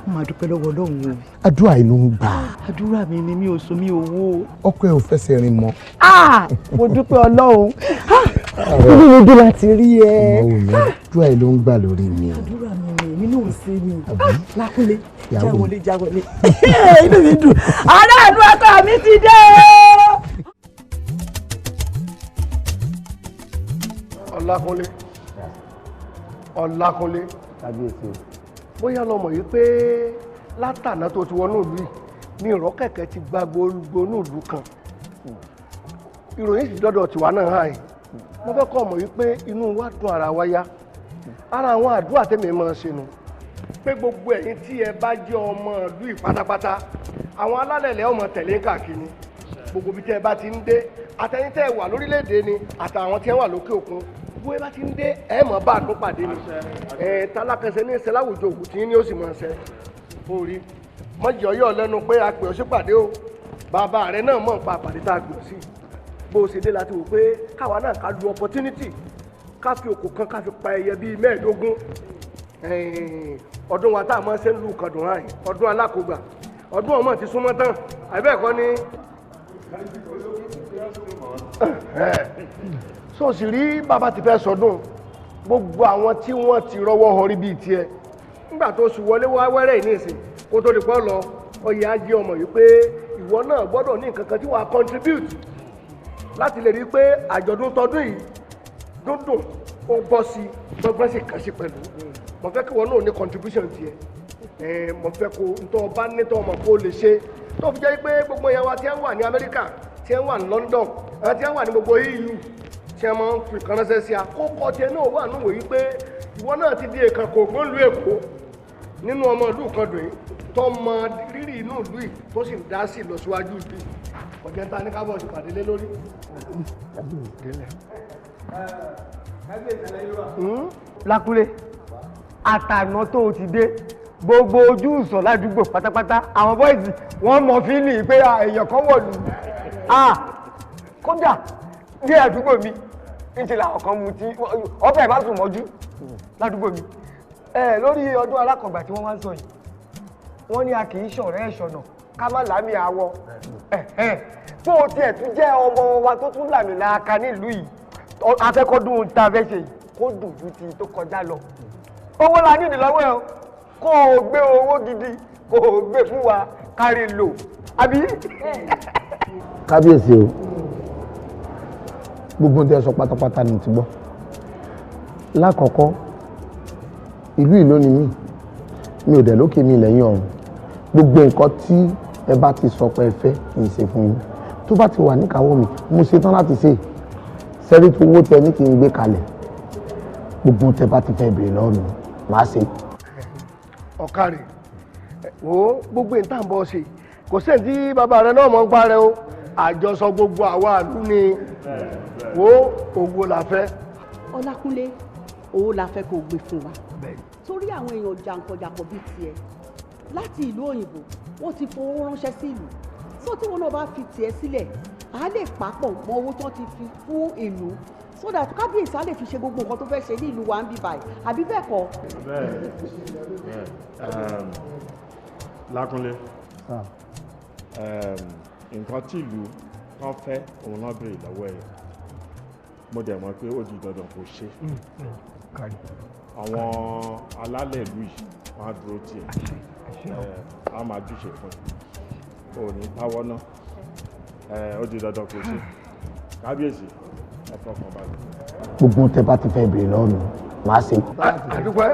Speaker 4: mo máa dúpẹ́ lọ́wọ́ Ọlọ́run o.
Speaker 7: Àdúrà yìí ló ń gbà.
Speaker 4: Àdúrà mi ni mi ò sùn mi ò wó.
Speaker 7: Ọkọ ẹ ò fẹsẹ̀ rìn mọ́.
Speaker 4: Mo dúpẹ́ Ọlọ́run, inú mi dùn láti rí ẹ.
Speaker 7: Ọmọ mi, àdúrà yìí ló ń gbà lórí mi.
Speaker 4: Àdúrà mi ni èmi náà ṣe ni. Lákúnlé, jáwọlé jáwọlé, inú mi dùn. Aláàánú ọkọ mi ti dé o.
Speaker 21: Ọlákúnlé, Ọlákúnlé,
Speaker 1: Kábíyèsí o.
Speaker 21: Bóyá lọmọ yìí pé látàná tó ti wọnú ìlú yìí ní ìrọ́kẹ̀kẹ̀ ti gba gbogbo inú ìlú kan, ìròyìn sì dọ́dọ̀ tiwa náà hàn yìí. Mo fẹ́ kọ́ ọmọ yìí pé inú wa dùn, ara wa yá. Ara àwọn àdúrà tèmi máa ń ṣe nu pé gbogbo ẹ̀yin tí ẹ bá jẹ́ ọmọ ìlú yìí pátápátá, àwọn alálẹ̀lẹ̀ ọmọ tẹ̀lé káàkiri gbogbo ibi tẹ́ ẹ bá ti ń dé, àtẹ̀yin tẹ́ ẹ wà lórílẹ̀‐èdè ni àtàwọn tí ẹ wà lókè òkun, bó ẹ bá ti ń dé, ẹ mọ̀ bá àdún pàdé ni. Ẹ tálákẹsẹ ní ìṣẹ láwùjọ òkú tí ní ó sì mọ̀ ṣẹ orí mọ̀jọ̀ yọ̀ lẹ́nu pé a pè ọ́ sí pàdé o. Bàbá rẹ náà mọ̀ nípa àpàdé tá a pè ọ́ sí. Bó o ṣe dé láti wò pé káwa náà ká lu opportunity, ká fi òkò kan ká fi pa ẹyẹ bíi 25. Ọdún wa tá a máa ṣe ń lu kàdùn hàn, ọdún alákòógbà, ọdún ọmọ ti súnmọ́ tán, àbẹ́ẹ̀kọ́ ni. So sì rí bàbá ti fẹ́ sọdún, gbogbo àwọn tí wọ́n ti rọ́wọ́ họrí bíi tiẹ̀ nígbà tó sì wọlé wá wẹ́rẹ́ yìí nísìn kó tó di pọ́ lọ, ọyẹ ajé ọmọ yìí pé ìwọ náà gbọ́dọ̀ ní nǹkan kan tí wàá contribute láti lè rí i pé àjọ̀dún tọdún yìí dúndùn, ó bọ́ sí gbọ́ngbọ́n sì kàn sí pẹ̀lú. Mo fẹ́ kí ìwọ náà ní contribution tiẹ̀. Mo fẹ́ kó ntọ́ ọba nítọ́ ọmọ kó lè ṣe tó fi jẹ́ pé gbogbo ìyẹn wa tí wọ́n wà ní Amẹ́ríkà, tí wọ́n wà ní London, tí wọ́n wà ní gbogbo EU, tí wọ́n máa ń fi kan ránṣẹ́ sí àkókò tiẹ̀ náà wà nínú wòye pé ìwọ náà ti di èèkàn kò gbóńlù Èkó nínú ọmọ ìlú kan dùn yìí tó mọ rírì inú ìlú yìí tó sì ń dá sí ìlọsíwájú ìlú yìí. Ọ̀jẹ̀ ń ta ní kábọ̀ ìpàdé lé lórí.
Speaker 22: Lákúnlé, àtàná tó o ti dé, gbogbo ojú ìsọ̀ ládùúgbò pátápátá, àwọn bọ́ìsì wọ́n mọ fílì pé èèyàn kan wọ̀lú. Kódà ní àdúgbò mi ń ṣe làwọn kan mutí ọbẹ̀ bá sùn mọ́jú ládùúgbò mi. Lórí ọdún alákọ̀ọ́gbà tí wọ́n wá ń sọ yìí, wọ́n ní a kì í ṣọ̀rẹ́ ẹ̀ṣọ̀nà ká má lámì àwọ̀. Bó o tiẹ̀ tún jẹ́ ọmọ wa tó tún làmì laaka nílùú yìí, afẹ́kọ́dún tá a fẹ́ ṣe yìí kó dùn ju ti tó kọjá lọ. Owó la nídìí lọ́wọ́ ẹ o, kó o gbé owó gidi kó o gbé fún wa kárí lò, àbí.
Speaker 7: Kábíyèsí o, gbogbo ohun tí ẹ sọ pátápátá ni mo ti gbọ́. Lákọ̀ọ́kọ́, ìlú ìlú ni mí, mi ò dẹ̀ lókè mi lẹ́yìn ọ̀run. Gbogbo nǹkan tí ẹ bá ti sọ pé ẹ fẹ́ kì í ṣe fún yín, tó bá ti wà níkàáwọ́ mi, mo ṣetán láti ṣe. Sẹ́rí tó owó tẹ ní kí n gbé kalẹ̀, gbogbo tẹ bá ti fẹ́ béèrè lọ́wọ́ mi, màá ṣe.
Speaker 21: Ọ̀kàrẹ̀ wo gbogbo ìta ń bọ̀ ṣe, kò sẹ́ni tí bàbá rẹ náà mọ̀ ń parẹ́ o. Àjọsọ gbogbo àwa ìlú ni wo owó la fẹ́.
Speaker 23: Ọlákúnlé, owó la fẹ́ kó gbé fún wa, torí àwọn èèyàn jàǹkànjàǹkàn bíi tiẹ̀ láti ìlú òyìnbó wọ́n ti fowó ránṣẹ́ sí ìlú, tó tí wọn náà bá fi tiẹ̀ sílẹ̀, á lè papọ̀ mọ́ owó tó ti fi fún ìlú, so that kábíyèsí á lè fi ṣe gbogbo nǹkan tó fẹ́ ṣe ní ìlú wa ń bí báyìí, àbí bẹ́ẹ̀ kọ́.
Speaker 2: Bẹ́ẹ̀ Lákúnlé, nǹkan tí ìlú kan fẹ́ òun náà béèrè lọ́wọ́ ẹ̀, mo dẹ̀ mọ̀ pé ó di dandan kò ṣe. Àwọn alálẹ̀ ìlú yìí wọ́n á dúró tiẹ̀, á máa júṣe fún ẹ, ò ní táwọ́ ná, ó di dandan kò ṣe. Kábíyèsí, ẹ fọkàn balẹ̀.
Speaker 7: Gbogbo tẹ bá ti fẹ́ béèrè lọ́wọ́ mi, màá ṣe.
Speaker 21: Àdúpẹ́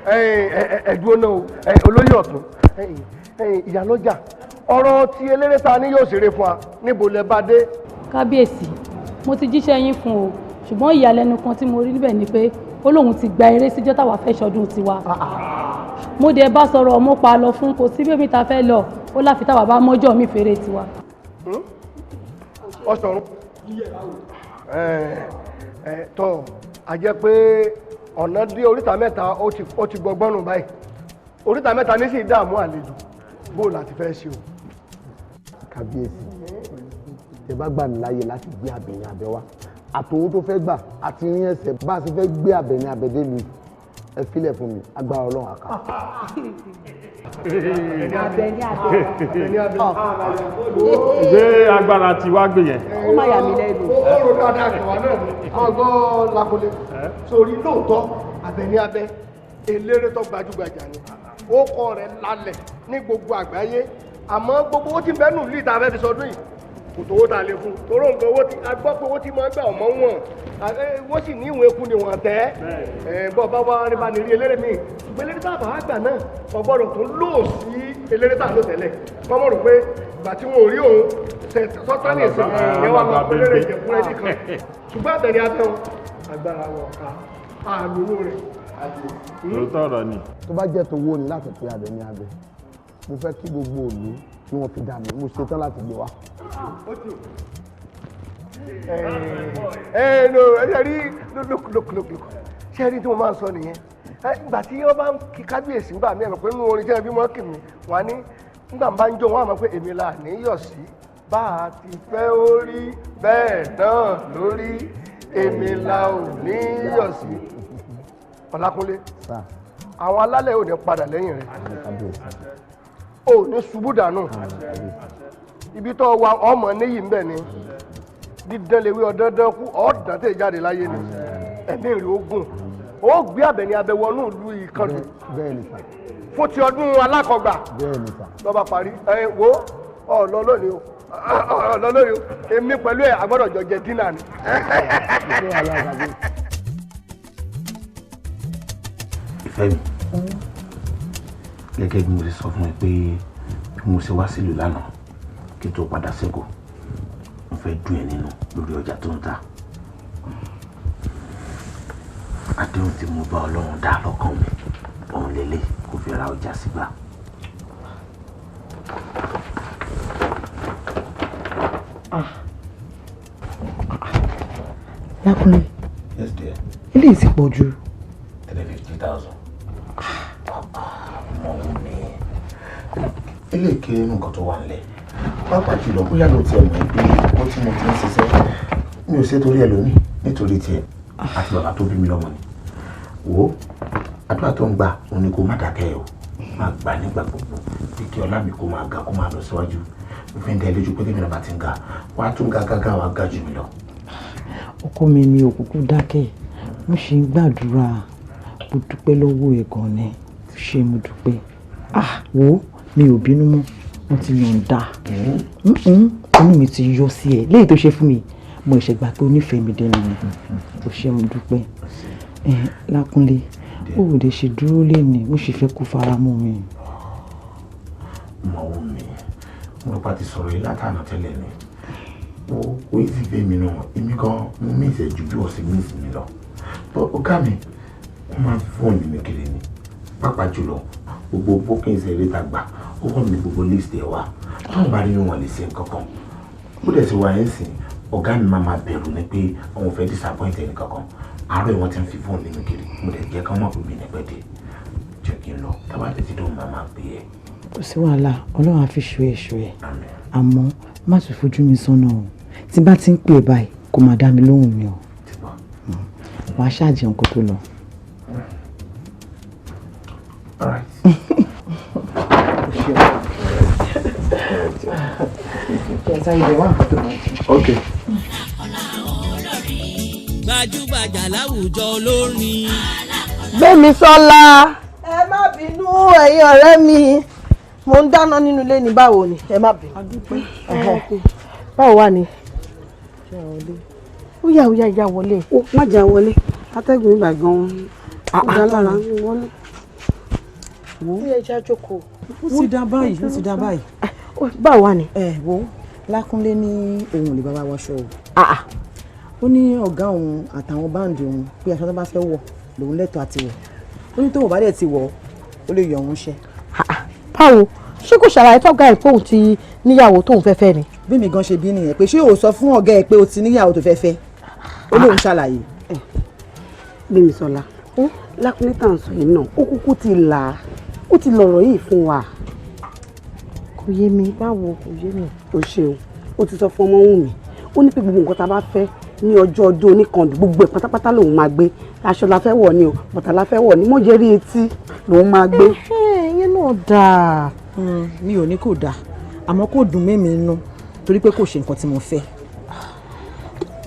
Speaker 21: ẹ̀ẹ́dúró náà o, olóyè ọ̀tún, ìyálọ́jà, ọ̀rọ̀ tí eléré ta ni yóò ṣeré fún wa, níbo lẹ bá dé.
Speaker 17: Kábíyèsí, mo ti jíṣẹ́ yín fún o, ṣùgbọ́n ìyàlẹ́nu kan tí mo rí níbẹ̀ ni pé ó lóun ti gba eré síjọ́ táwa fẹ́ ṣọdún tiwa. Mo dẹ̀ bá sọ̀rọ̀, mo pa lọ fún kò sí bébí ta fẹ́ lọ, ó láfi táwa bá mọ́jọ́ mi fèrè tiwa.
Speaker 21: Ọ̀sọ̀run tọ́ a jẹ́ pé ọ̀nà dé oríta mẹ́ta ó ti gbọgbọ́n nù báyìí. Oríta mẹ́ta ní sì dààmú àlejò, bó láti fẹ́ ṣe o.
Speaker 7: Kábíyèsí, tẹ bá gbà mí láàyè láti gbé Àbẹ̀ní Abẹ́ wá, àtòwó tó fẹ́ gbà àti ní ẹsẹ̀ bá a ti fẹ́ gbé Àbẹ̀ní Abẹ́ délu, ẹ filẹ̀ fún mi, agbára Ọlọ́run àká.
Speaker 23: Àbẹ̀ní Abẹ́.
Speaker 2: Ṣé agbára ti wá gbé yẹn?
Speaker 23: Ó má yà mí lẹ́nu.
Speaker 21: Ó rò dáadáa kẹwàá náà ni ọgbọ́n Lákúnlé sórí lóòótọ́. Àbẹ̀ní Abẹ́ eléré tó gbajúgbajà ni, ó kọ rẹ̀ lálẹ̀ ní gbogbo àgbáyé. Àmọ́ gbogbo owó tí ń bẹ́nu ìlú ìta fẹ́ fi sọdún yìí kò tó owó ta lè fún, toró nǹkan owó tí a gbọ́ pé owó tí máa ń gbà ọmọ wọn, wọ́n sì ní ìwọ̀n eku ni wọ́n tẹ́ ẹ̀ bọ́ bá wá rí bá ní rí eléré mi. Ṣùgbọ́n eléré tá a bá gbà náà kò gbọ́dọ̀ tó lò sí eléré tá a lò tẹ́lẹ̀, kọ́mọ̀ rò pé ìgbà tí wọn ò rí òun sọ́tọ́ ní ìsìn ìyẹn wà máa eléré ìjẹ̀kúrẹ́ nìkan. Ṣùgbọ́n Àbẹ̀ní Abẹ́ wọn agbára wọn ká àlówó rẹ̀.
Speaker 2: Lóòótọ́ ọ̀rọ̀ ni.
Speaker 7: Tó bá jẹ́ tówó ni láti pe Àbẹ̀ní Abẹ́, mo fẹ́ kí gbogbo òlu kí wọ́n fi dà mí, mo ṣetán láti gbé wá.
Speaker 21: Ẹ no, ẹ rí, look look look look, ṣé ẹ rí tí mo máa ń sọ nìyẹn? Ìgbà tí wọ́n bá ń kí kábíyèsí ńgbà mí, ẹ̀rọ pé nínú orin tí wọ́n fi mọ́ kì mí wọ́n á ní nígbà bá ń jó wọn àmọ́ pé èmi là ní yọ̀ sí, bá a ti fẹ́ ó rí bẹ́ẹ̀ náà lórí, èmi là ò ní yọ̀ sí. Ọlákúnlé, àwọn alálẹ̀ ò ní padà lẹ́yìn rẹ̀, ò ní ṣubú dànù. Ibi tó wà ọmọ níyì ń bẹ̀ ni dídán lewé ọdọọdán kú ọ̀dàn tẹ̀ jáde láyé ni ẹ̀mí rẹ̀ ogun ó gbé Àbẹ̀ní Abẹ́ wọnú ìlú Ìkàndù fún ti ọdún alákọ̀gbà lọ́ba parí. Ẹ wo ọ̀lọ́ lónìí o, ọ̀lọ́ lónìí o, èmi pẹ̀lú ẹ̀ agbọ́dọ̀ jọ jẹ dínà ni.
Speaker 20: Ìfẹ́ mi, gẹ́gẹ́ bí mo ṣe sọ fún ẹ pé bí mo ṣe wá sílùú lánàá kí n tó padà sẹ́kọ̀ọ́, mo fẹ́ dùn ẹ́ nínú lórí ọjà tó ń ta. Àdéhùn tí mo bá Ọlọ́run dá lọ́kàn mi òun lélẹ̀ kó fi ra ọjà sígbà.
Speaker 4: Lákúnlé.
Speaker 20: Yes dear.
Speaker 4: Eléyìí ti pọ̀ jù.
Speaker 20: 350,000. Mọ̀ wù mí. Eléyìí kéré nínú nǹkan tó wà nílẹ̀. Pàápàá jùlọ bóyá ló tiẹ̀ mọ̀ pé ó tí mo ti ń ṣiṣẹ́ mi ò ṣe torí ẹlòmíì, nítorí tiẹ̀ àti bàbá tó bí mi lọ́mọ ni. Wò ó, àdúrà tó ń gbà òun ni kó má dákẹ́ o, má gbà nígbà gbogbo bí kí ọlá mi kó máa ga kó máa lọ síwájú. Mo fi ń dá ẹ lójú pé tèmi náà bá ti ń ga, wàá tún ga gágá, wàá ga jù mí lọ.
Speaker 4: Ọkọ mi ni òkùnkùn dákẹ́, mo ṣe ń gbàdúrà, mo dúpẹ́ lọ́wọ́ ẹ̀ gan ni, ṣé mo dúpẹ́. Ah wo, mi ò bínú mọ́, mo ti yọ̀ǹda, inú mi ti yọ sí ẹ léyìí tó ṣe fún mi, mo ṣe gbà pé onífẹ̀ẹ́ mi dẹnu ni, o ṣé mo dúpẹ́. Lákúnlé, ó ò lè ṣe dúró léni, mo sì fẹ́ kó fara mọ́ mi.
Speaker 20: Mọ̀ wù mí, mo rò pa ti sọ̀rọ̀ yìí látànà tẹ́lẹ̀ ni. Ó yìí ti fẹ́ mi náà, èmi gan mo mí ìṣẹ́jú bí ọ̀sẹ̀ mi sì mi lọ. Ọ̀gá mi, wọ́n máa ń fi fóònù mi kiri ni, pàápàá jùlọ gbogbo bookings eré ta gbà, ó wọ́n mi gbogbo list ẹ̀ wá. Táwọn bá rí wọn lè ṣe nǹkan kan. Ó dẹ̀ ti wà ẹ́ sìn, ọ̀gá mi máa máa bẹ̀rù ni pé òun fẹ́ disappoint ẹnì kankan. Àárọ̀ ìwọ̀n ti ń fi fóònù mi kiri, mo dẹ̀ jẹ́ kán mọ̀ pé mi ní pẹ́ dé. Jẹ́ kí n lọ, tábà tètè dùn máa máa pè é.
Speaker 4: Kò sí wàhálà, Ọlọ́run á fi ṣọ́ ẹ ṣọ́ ẹ. Àmọ́ má tún fojú mi sọ́nà o. Tí bá ti ń pè é báyìí, kò máa dá mi lóhùn mi o. Wàá ṣáà jẹun kó tó lọ.
Speaker 20: All right. Okay.
Speaker 9: Gbajúgbajà láwùjọ olórin.
Speaker 18: Gbémisọ́lá. Ẹ má bínú ẹ̀yin ọ̀rẹ́ mi, mo ń dáná nínú ilé ní, báwo ni? Ẹ má bínú. Báwo wà ní? Ó yá ó yá ìyá wọlé.
Speaker 23: Ó má jà wọlé, atẹ́gùn ìgbà gan-an ó dá lára wọlé.
Speaker 18: Ó yẹ ìjà jókòó.
Speaker 4: Ó ti dá báyìí, ó ti dá báyìí.
Speaker 18: Báwo wà ní?
Speaker 4: Ẹ wo, Lákúnlé ní òun ò lè bá wa wọṣọ o. Ó ní ọ̀gá òun àtàwọn báǹdì òun pé aṣọ tó bá fẹ́ wọ̀ lòun lẹ́tọ̀ọ́ àti wọ̀. Ó ní tóun bá dẹ̀ ti wọ̀ ó lè yọ òun ṣẹ́.
Speaker 18: Báwo? Ṣé kò ṣàlàyé fọ́gá ẹ̀ pé òun ti níyàwó tóun fẹ́ fẹ́ ni?
Speaker 4: Bí mi gan ṣe bí nìyẹn pé ṣé o sọ fún ọ̀gá ẹ pé o ti níyàwó tó fẹ́ fẹ́, ó lóun ṣàlàyé.
Speaker 11: Gbémisọ́lá, Lákúnlé tá à ń sọ yìí náà, ó kúkú ti là á, ó ti lọ̀rọ̀ yìí fún wa.
Speaker 5: Kò yé mi, báwo? Kò yé mi.
Speaker 11: O ṣeun, ó ti sọ fún Ọmọ́wùnmí, ó ní pé gbogbo nǹkan tá a bá fẹ́ ní ọjọ́ ọdún oníkandù, gbogbo ẹ̀ pátápátá lòun máa gbé. Aṣọ la fẹ́ wọ̀ ni o, bàtà la fẹ́ wọ̀ ni, mọ̀jẹ̀rí etí lòun máa gbé.
Speaker 5: Ìyẹn náà dáa.
Speaker 4: Mi ò ní kò dáa, àmọ́ kò dùn mí nínú torí pé kò ṣe nǹkan tí mo fẹ́.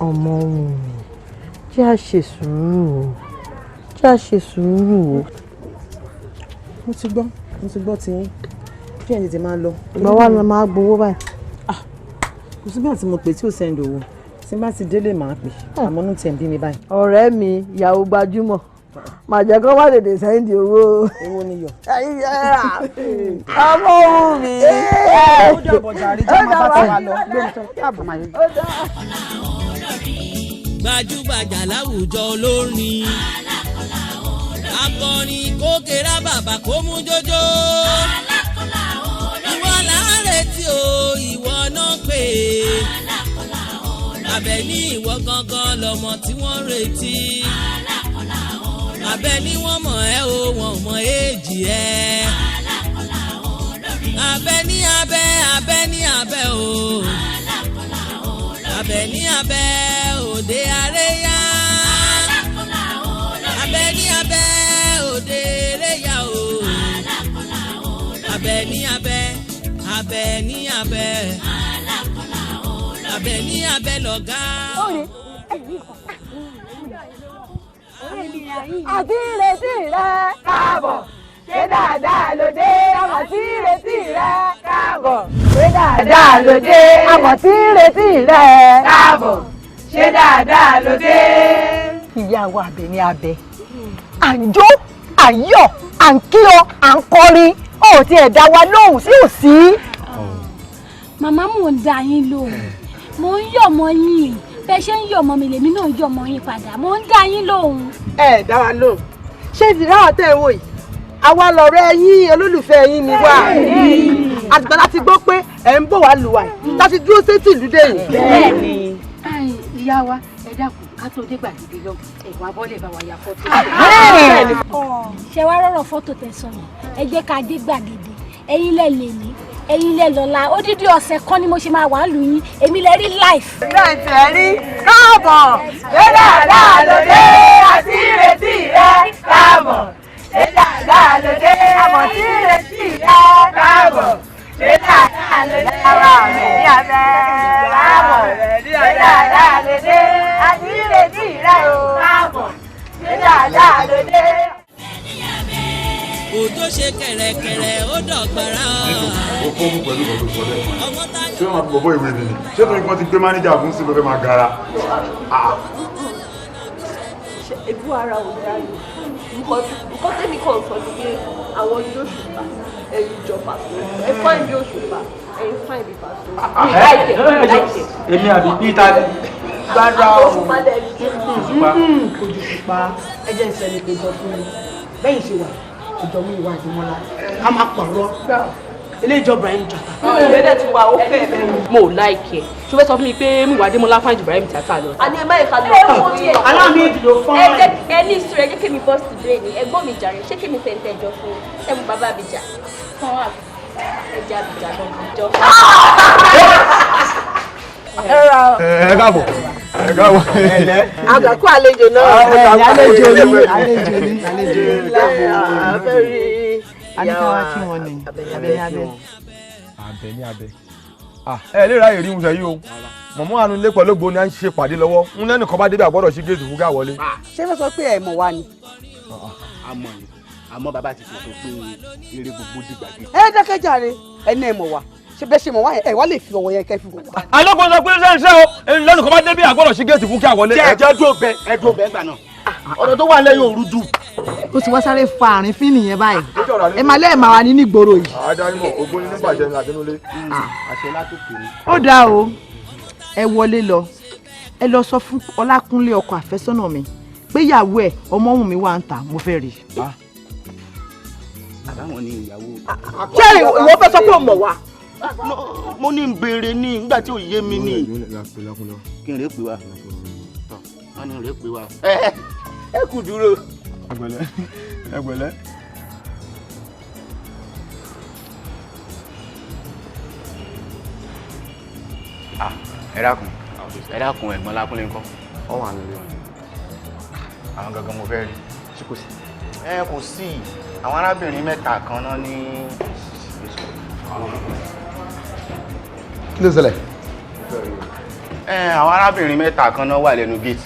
Speaker 5: Ọmọ́wùnmí, jẹ́ à ṣe sùúrù o, jẹ́ à ṣe sùúrù o.
Speaker 4: Mo ti gbọ́, mo ti gbọ́ tiyín, kí ẹ̀ tètè máa lọ.
Speaker 5: Ìgbà wa la máa gbowó báyìí?
Speaker 4: Kò sígbà tí mo pè tí ò send owó, tí n bá ti délé màá pè, àmọ́ inú tiẹ̀ ń bí mi báyìí.
Speaker 18: Ọ̀rẹ́ mi, ìyàwó gbajúmọ̀, màá jẹ́ kó má tètè send owó.
Speaker 4: Owó ni yọ.
Speaker 18: Ọmọ́wùnmí.
Speaker 4: Ó dàbọ̀ jàre, jẹ́ máa bá tiwa lọ.
Speaker 9: Gbajúgbajà láwùjọ olórin, akọrin kókèrà bàbà kó mú jójó. Ìwọ là ń retí o, ìwọ náà pè é. Àbẹ̀ní ìwọ gangan lọmọ tí wọ́n ń retí. Àbẹ̀ní wọ́n mọ̀ ẹ́ o, wọ́n mọ̀ èjì ẹ́. Àbẹ̀ní abẹ́, Àbẹ̀ní abẹ́ o. Àbẹ̀ní abẹ́ òde aréyá. Àbẹ̀ní abẹ́ òde eréyá o. Àbẹ̀ní abẹ́, Àbẹ̀ní abẹ́, Àbẹ̀ní abẹ́ lọ̀gá.
Speaker 18: Àti ìrètí rẹ káàbọ̀, ṣé dáadáa ló dé? Àmọ̀ tí ìrètí rẹ káàbọ̀, ṣé dáadáa ló dé? Àmọ̀ tí ìrètí rẹ káàbọ̀, ṣé dáadáa ló dé?
Speaker 6: Ìyá wa Àbẹ̀ní abẹ, à ń jó, à ń yọ̀, à ń kí ọ, à ń kọrin, ó ti ẹ̀ dá wa lóhùn sí òsì.
Speaker 10: Màmá, mò ń dá yín lóhùn, mò ń yọ̀ mọ́ yín, bẹ́ẹ̀ ṣe ń yọ̀ mọ́ mi lèmi náà ń yọ̀ mọ́ yín padà, mò ń dá yín lóhùn.
Speaker 5: Ẹ dá wa lóhùn, ṣé ìdílé àwọn tẹ́ ẹ wò yìí, àwa lọ̀rẹ́ yín, olólùfẹ́ yín ni wá. Àtìgbà láti gbọ́ pé ẹ̀ ń bọ̀ wá lù wá yìí láti dúró sétí ìlú dé yìí.
Speaker 17: Bẹ́ẹ̀ni ìyá wa, ẹ dákun, ká tó dé gbàgede lọ, ẹ̀wọ̀n abọ́lé bá wa ya fọ́tò.
Speaker 10: Ṣé wàá rọrọ fọ́tò tẹ̀sán yẹn, ẹ jẹ́ ká dé gbàgede, ẹ̀yin lẹ lè ní, ẹ̀yin lẹ lọ́la, odidi ọ̀sẹ̀ kan ni mo ṣe máa wà lù yín, èmi lẹ rí life.
Speaker 18: Bẹ́ẹ̀ tẹ̀ rí káàbọ̀, ṣé dáadáa ló dé? Àti ìrètí rẹ káàbọ̀, ṣé dáadáa ló dé? Àmọ̀ tí ìrètí rẹ káàbọ̀, ṣé dáadáa ló dé? Àbẹ̀ní abẹ́ káàbọ̀, ṣé dáadáa ló dé? Àti ìrètí rẹ káàbọ̀, ṣé dáadáa ló dé?
Speaker 9: Òjò ṣe kẹ̀rẹ̀kẹ̀rẹ̀ ó dọ̀gbàrà.
Speaker 8: Ó kó mú pẹ̀lú ìbọn tó sọ lẹ́ẹ̀kan. Ṣé wọ́n máa fi bọ̀bọ̀ ìwé mi ni? Ṣé torí wọ́n ti gbé mánéjà fún sí ló fẹ́ máa gara?
Speaker 18: Ṣe ebú ara ò dá yìí? Nǹkan tẹ́mi kàn sọ ni pé àwọn yóò ṣùpá, ẹ̀yin ìjọba, ẹ fáìn bí òṣùpá, ẹ̀yin fáìn bí pàṣẹ.
Speaker 13: Èmi àbí bí ta ni?
Speaker 18: Gbádùn àwọn òṣùpá lẹ̀
Speaker 13: Òṣùpá.
Speaker 11: Ojú ṣùpá, ẹ jẹ́ ìṣẹ́ni pé jọ fún mi. Bẹ́yìn ṣe wà, ìjọ mú ìwà àdìmọ́lá, ká má pàrọ̀ ilé ìjọ Ibrahim Chatta.
Speaker 18: Ìrẹ́lẹ̀ ti wà ó fẹ́ bẹ́ẹ̀.
Speaker 17: Mo ò láìkí ẹ, ṣó fẹ́ sọ fún mi pé Múyìwá Adémọ́lá fáìn ju Ibrahim Chatta lọ.
Speaker 18: A ní ẹ má ìka lọ.
Speaker 11: Aláàmì ìdìbò fún
Speaker 15: Ẹ jẹ́ ẹ ní ìṣúra, ẹ jẹ́ kémi bọ́ sí bẹ́ẹ̀ ni ẹ̀gbọ́n mi jàre, ṣé kémi fẹ́ ń tẹ́jọ́ fún ẹ mú bàbá àbíjà fún wa ẹja àbíjà lọ́jọ́.
Speaker 8: Ẹ káàbọ̀, ẹ káàbọ̀.
Speaker 18: Àgàkú àlejò náà.
Speaker 11: Àlejò ni, àlejò ni, àlejò ni.
Speaker 18: Àfẹ́rí
Speaker 4: Àníkàwá kí wọ́n ní Àbẹ̀ní abẹ.
Speaker 13: Àbẹ̀ní abẹ. Ẹ lè ráyè rí musa yìí o, mọ̀mọ́ àánú ilé pẹ̀lú ògbóni à ń ṣe pàdé lọ́wọ́ ń lẹ́nu kan bá débi àgbọ̀dọ̀ sí géètì fún ká wọlé.
Speaker 11: Ṣé fẹ́ sọ pé ẹ mọ̀ wá ni?
Speaker 24: Àmọ́ ni, àmọ́ bàbá ti ṣètò pé eré gbogbo dìgbàgbé.
Speaker 11: Ẹ dákẹ́ jàre, ẹni ẹ mọ̀ wá, ṣe bẹ́ẹ̀ ṣe mọ̀ wá ẹ wá lè fi ọwọ́ yẹn kẹ́ fi wọ̀ wá.
Speaker 13: Àlọ́kọ̀ sọ pé ṣe o, lẹ́nu kan bá débi àgbọ̀dọ̀ sí géètì fún ká wọlé.
Speaker 24: Jẹ́ ẹjọ́ dúró bẹ, ẹ dúró bẹ gbà náà. Ọ̀rọ̀ tó wà lẹ́yìn òru dù.
Speaker 4: Ó ti wá sáré fa àárín fín nìyẹn báyìí, ẹ máa lẹ́ẹ̀ máa wà ní nígboro yìí.
Speaker 8: Adarí mọ̀, ògbóni ní bàjẹ́ ní Adénúlé.
Speaker 24: Àṣẹ látòkè ni.
Speaker 4: Ó dáa o, ẹ wọlé lọ, ẹ lọ sọ fún Ọlákúnlé ọkọ àfẹ́sọ́nà mi pé ìyàwó ẹ̀ Ọmọ́wùnmí wà ń tà, mo fẹ́ rí.
Speaker 24: Àbáwọn ni ìyàwó.
Speaker 18: Ṣé ìwọ fẹ́ sọ pé o mọ̀ wá?
Speaker 24: Mo ní ń béèrè ní nígbà tí ò yé mi ní. Kí n rè pè wá. Wọ́n ní rè pè wá. Ẹ kù dúró.
Speaker 13: Ẹgbẹ̀lẹ́ ẹgbẹ̀lẹ́.
Speaker 24: Ẹ dákun ẹ dákun, ẹ̀gbọ́n Lákúnlé ńkọ́?
Speaker 13: Ọ wà nílé.
Speaker 24: Àwọn gangan mo fẹ́ rí.
Speaker 13: Ṣé kò sí?
Speaker 24: Ẹ kò sí. Àwọn arábìnrin mẹ́ta kan náà ní.
Speaker 7: Kí ló ṣẹlẹ̀?
Speaker 24: Ẹ àwọn arábìnrin mẹ́ta kan náà wà lẹ́nu gate.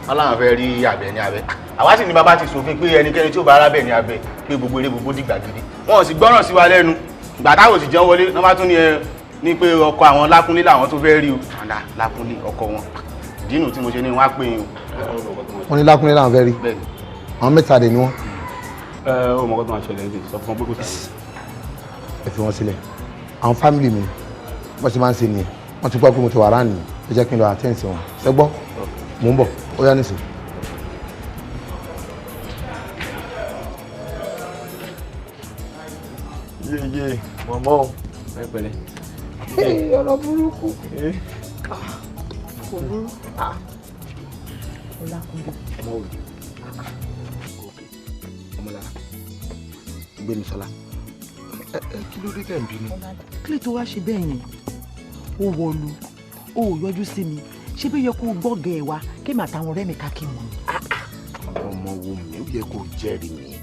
Speaker 24: Wọ́n láwọn fẹ́ rí Àbẹ̀ní Abẹ́. Àwa sì ní bàbá ti ṣòfin pé ẹnikẹ́ni tí ó bá arábìnrin Abẹ́ pé gbogbo eré gbogbo dìgbà gidi. Wọn ò sì gbọ́ràn sí wa lẹ́nu. Ìgbà táwọn ò sì jẹun wọlé, wọ́n bá tún ní ẹ ní pé ọkọ àwọn Lákúnlé làwọn tó fẹ́ rí o. Àdá Lákúnlé ọkọ wọn. Ìdí nù tí mo ṣe ní wọ́n á pè yín o.
Speaker 7: Wọ́n ní Lákúnlé làwọn fẹ́ rí. Àwọn mẹ́ta dẹ̀ ni wọ́n.
Speaker 13: Ẹ ó mọ̀ kó tó máa ṣẹlẹ̀ ní sọ fún wọn pé kò sí.
Speaker 7: Ẹ fi wọn sílẹ̀. Àwọn fámìlì mi wọ́n ti máa ń ṣe nìyẹn. Wọ́n ti gbọ́ pé mo ti wà ráàní. Ẹ jẹ́ kí n lọ àtẹ́ǹsì wọn. Ṣé gbọ́? Mò ń bọ̀. Ó yá nísìn.
Speaker 13: Yéye mọ̀mọ́ o. Ẹ pẹ̀lẹ́.
Speaker 5: Ọ̀rọ̀ burúkú. Kò burú.
Speaker 4: Ọlákúnlé.
Speaker 20: Ọmọwùmí. Ọmọlára. Gbémisọ́lá. Ẹ kí ló dé tẹ̀ ń bínú?
Speaker 4: Kí ló tó wá ṣe bẹ́ẹ̀ yẹn? Ó wọlu, ó yọjú sí mi. Ṣé bí yẹ kó gbọ́gẹ̀ ẹ̀ wá kí màá táwọn ọ̀rẹ́ mi ká kí wọn?
Speaker 20: Ọmọwùmí, ó yẹ kó jẹ́rìí mi.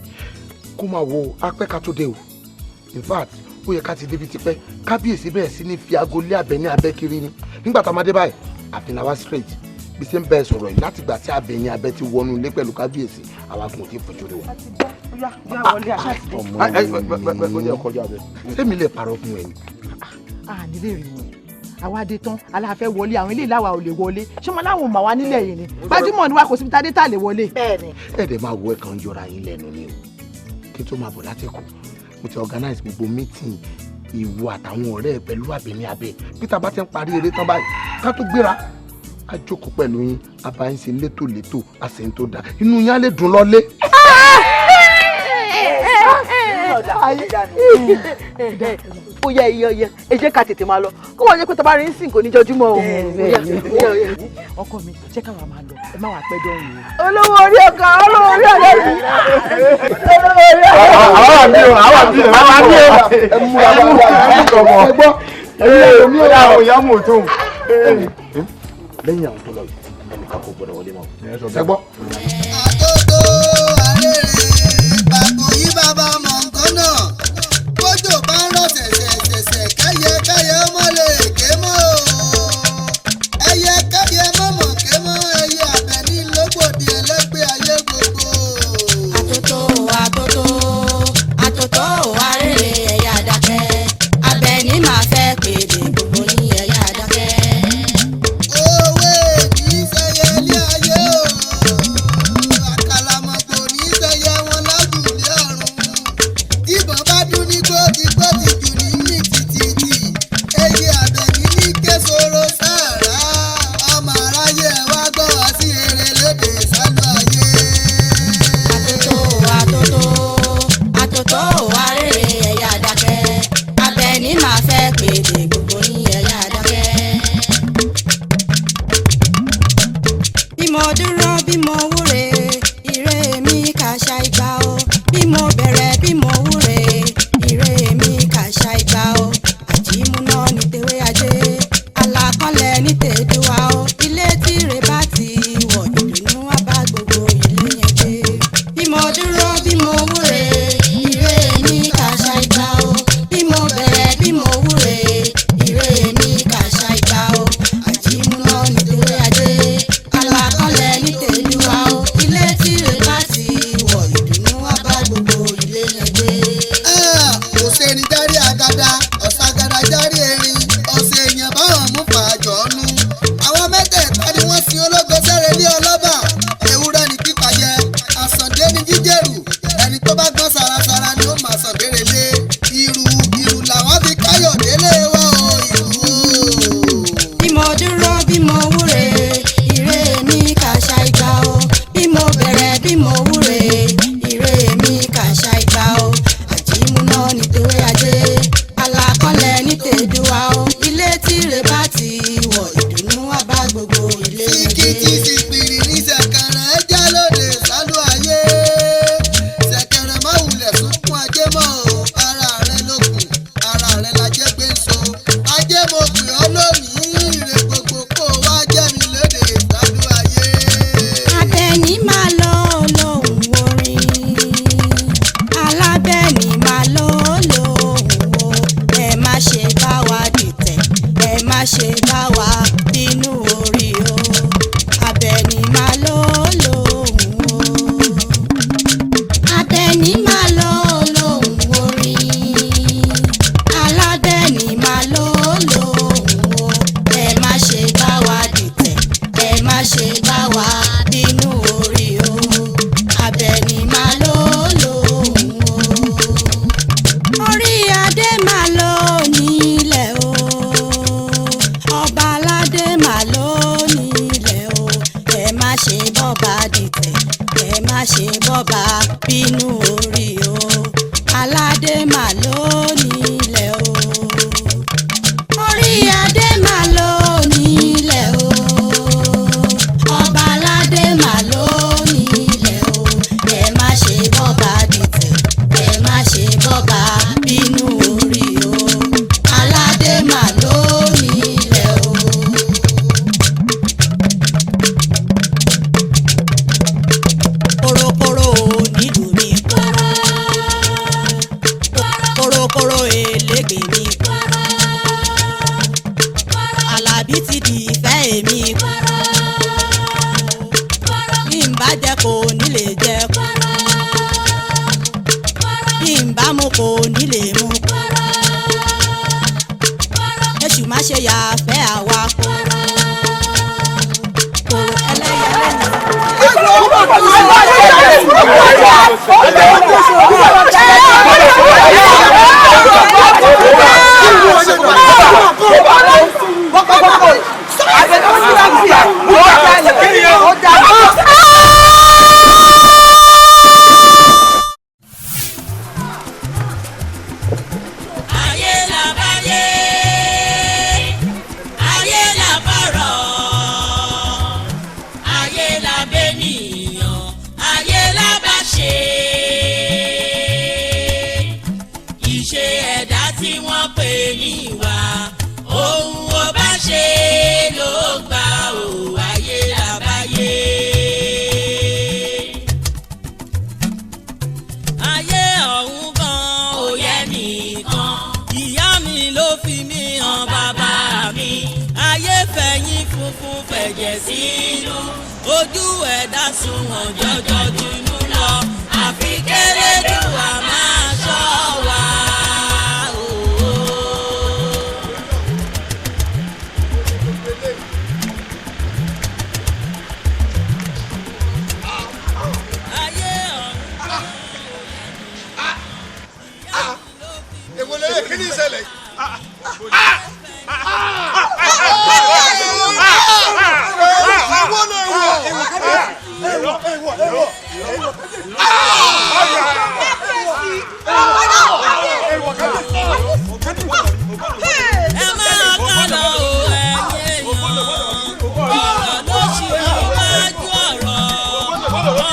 Speaker 20: Kó máa wo apẹ́ ká tó dé o. In fact, ó yẹ ká ti débi tipẹ́. Kábíyèsí bẹ̀rẹ̀ sí ní fi aago lé Àbẹ̀ní Abẹ́ kiri ni. Nígbà tá a máa dé báyìí, àfihàn wa straight. Bí ṣe ń bẹ sọ̀rọ̀ yìí látìgbà tí Àbẹ̀ní Abẹ́ ti wọnú ilé pẹ̀lú kábíyèsí, àwa kò tí ì fojú rí wọn. Sẹ́mi lè parọ́ fún ẹ ni.
Speaker 4: A nílé rí wọn. Àwa dé tán, aláfẹ́ wọlé, àwọn ilé ìlàwà ò lè wọlé. Ṣé mo láwọn ò mà wá nílẹ̀ yìí ni? Gbajúmọ̀ ni wa kò síbi tá a dé tá a lè wọlé.
Speaker 20: Ẹ dẹ̀ máa wo ẹ̀ kan yọra yín lẹ́nu ni o. Kí n tó máa bọ̀ látẹ̀kọ̀, mo ti organize gbogbo meeting ìwọ àtàwọn ọ̀rẹ́ ẹ pẹ̀lú Àbẹ̀ní Abẹ́. Peter bá ti ń parí eré tán báyìí, ká tó gbéra, a jókòó pẹ̀lú yín, a bá yín ṣe létòlétò, a sì ń tó dáa. Inú yín á lè dùn lọ́lé.
Speaker 5: Ó yẹ iye ọyẹ, ẹ jẹ́ ká tètè máa lọ. Kó wọ́n jẹ́ pé tọ́ba rí ń sìn kò ní jọjúmọ́ o.
Speaker 4: Ọkọ mi, jẹ́ káwa máa lọ, ẹ má wàá pẹ́ dọ́rùn o.
Speaker 5: Olówó orí ọkọ, olówó orí ọ̀rẹ́ mi. Olówó orí ọ̀rẹ́ mi.
Speaker 13: Àwọn àmì o, àwọn àmì o, àwọn àmì o.
Speaker 7: Ẹ múra wá wá ẹ gbọ́.
Speaker 13: Ẹ ìyá mò tó.
Speaker 20: Lẹ́yìn àwọn tó lọ yìí, ẹnìkan kò gbọdọ̀ wọlé mọ́. Ṣé gbọ́?
Speaker 3: Àtótó arére bàbá yí bàbá mọ̀ǹkọ́ náà. Bójò bá ń rọ̀ ṣẹ̀ṣẹ̀ṣẹ̀ṣẹ̀ kẹ́yẹ kẹ́yẹ mọ́ lè ké mọ́ o. Ẹyẹ kẹ́yẹ mọ́mọ́ ké mọ́ ẹyẹ Àbẹ̀ní lógbòdì ẹlẹ́gbẹ́ ayé gbogbo.
Speaker 9: Àtótó àtótó àtótó arére ẹ̀yà dákẹ́. Àbẹ̀ní máa fẹ́ pèdè gbogbo ní ẹ̀yà dákẹ́.
Speaker 3: Òwe ní sẹ́yẹ ilé ayé o. Àkàlàmọ̀gbò ní sẹ́yẹ wọn lájùlé ọ̀run. Ìbọn bá dún ní gbòdìgbò ti jù ní mí tìtìtì. Ẹyẹ Àbẹ̀ní ní kéṣoro sáàrà. Ọmọ aráyé ẹ wá gbọ́ wá sí eré lédè sálú ayé.
Speaker 9: Àtótó àtótó àtótó arére ẹ̀yà dákẹ́. Àbẹ̀ní máa fẹ́ pèdè gbogbo ní ẹ̀yà dákẹ́. Bí mo dúró bí mo wúre, ire mi kàṣà ìgbà o. Bí mo bẹ̀rẹ̀ bí mo wúre, ire mi kàṣà ìgbà o. Àjímúná ní tewé ajé, àlàkọ́lẹ̀ ní tèdúwà o. Ilé tíre bá ti wọ̀, ìdùnnú á bá gbogbo ilé yẹn gbé. Bí mo dúró bí mo wúre, ire mi kàṣà ìgbà o. Bí mo bẹ̀rẹ̀ bí mo wúre, ire mi kàṣà ìgbà o. Àjímúná ní tewé ajé, àlàkọ́lẹ̀ ní tèdúwà o. Ilé tíre bá ti wọ̀, ìdùnnú á bá gbogbo ilé yẹn gbé.
Speaker 3: Kò sẹ́ni járí agada, ọ̀sàgàdà járí erin, ọ̀sẹ̀ èèyàn báwọn mú fàájọ́ nú. Àwọn mẹ́tẹ̀ẹ̀ta ni wọ́n sin ológo sẹ́rẹ̀ ní ọlọ́ba. Ewúrẹ́ ni pípa jẹ, àsàndé ni jíjẹ̀rù. Ẹni tó bá gbọ́n sarasara ni ó máa sàn dérelé. Ìrù ìrù làwọn fi káyọ̀ délé wa o, ìrù o.
Speaker 9: Bí mo dúró bí mo wúre, ire mi kàṣà ìgbà o. Bí mo bẹ̀rẹ̀ bí mo wúre, ire mi kàṣà ìgbà o. Àjímúná ní tewé ajé, àlàkọ́lẹ̀ ní tèdúwà. bínú orí o, aládé mà ló nílẹ̀ o. Orí adé mà ló nílẹ̀ o, ọba aládé mà ló nílẹ̀ o. Ẹ má ṣe bọ́ba dìtẹ̀, ẹ má ṣe bọ́ba bínú orí o, aládé mà ló nílẹ̀ o. Korokoro nílùú mi, korokoro elégbè mi, Àlàbí ti di ìfẹ́ èmi, bí n bá jẹ kò ní lè jẹ, bí n bá mu kò ní lè mu, èṣù má ṣe yà fẹ́ àwa kòrò ẹlẹ́yà lẹ́nu.
Speaker 12: Ayé la báyé, ayé la bọ̀rọ̀, ayé la bẹ́nìyàn, ayé la bá ṣe. Ìṣe ẹ̀dá tí wọ́n pè ní ìwà, ohun ó bá ṣe ló gbà ó, ayé la báyé. Ayé ọ̀hún gan ò yẹ nìkan, ìyá mi ló fi mí hàn bàbá mi. Ayé fẹ̀yìn funfun fẹ̀jẹ̀ sínú, ojú ẹ̀dá sunwọ̀n jọjọ dùnú lọ, àfi k'Elédùà máa ṣọ́ wa.
Speaker 8: Èwo lè kí ni ìṣẹ̀lẹ̀?
Speaker 12: Ẹ máa ká lọ o, ẹ̀yin èèyàn, ọ̀rọ̀ ló ṣì wájú ọ̀rọ̀,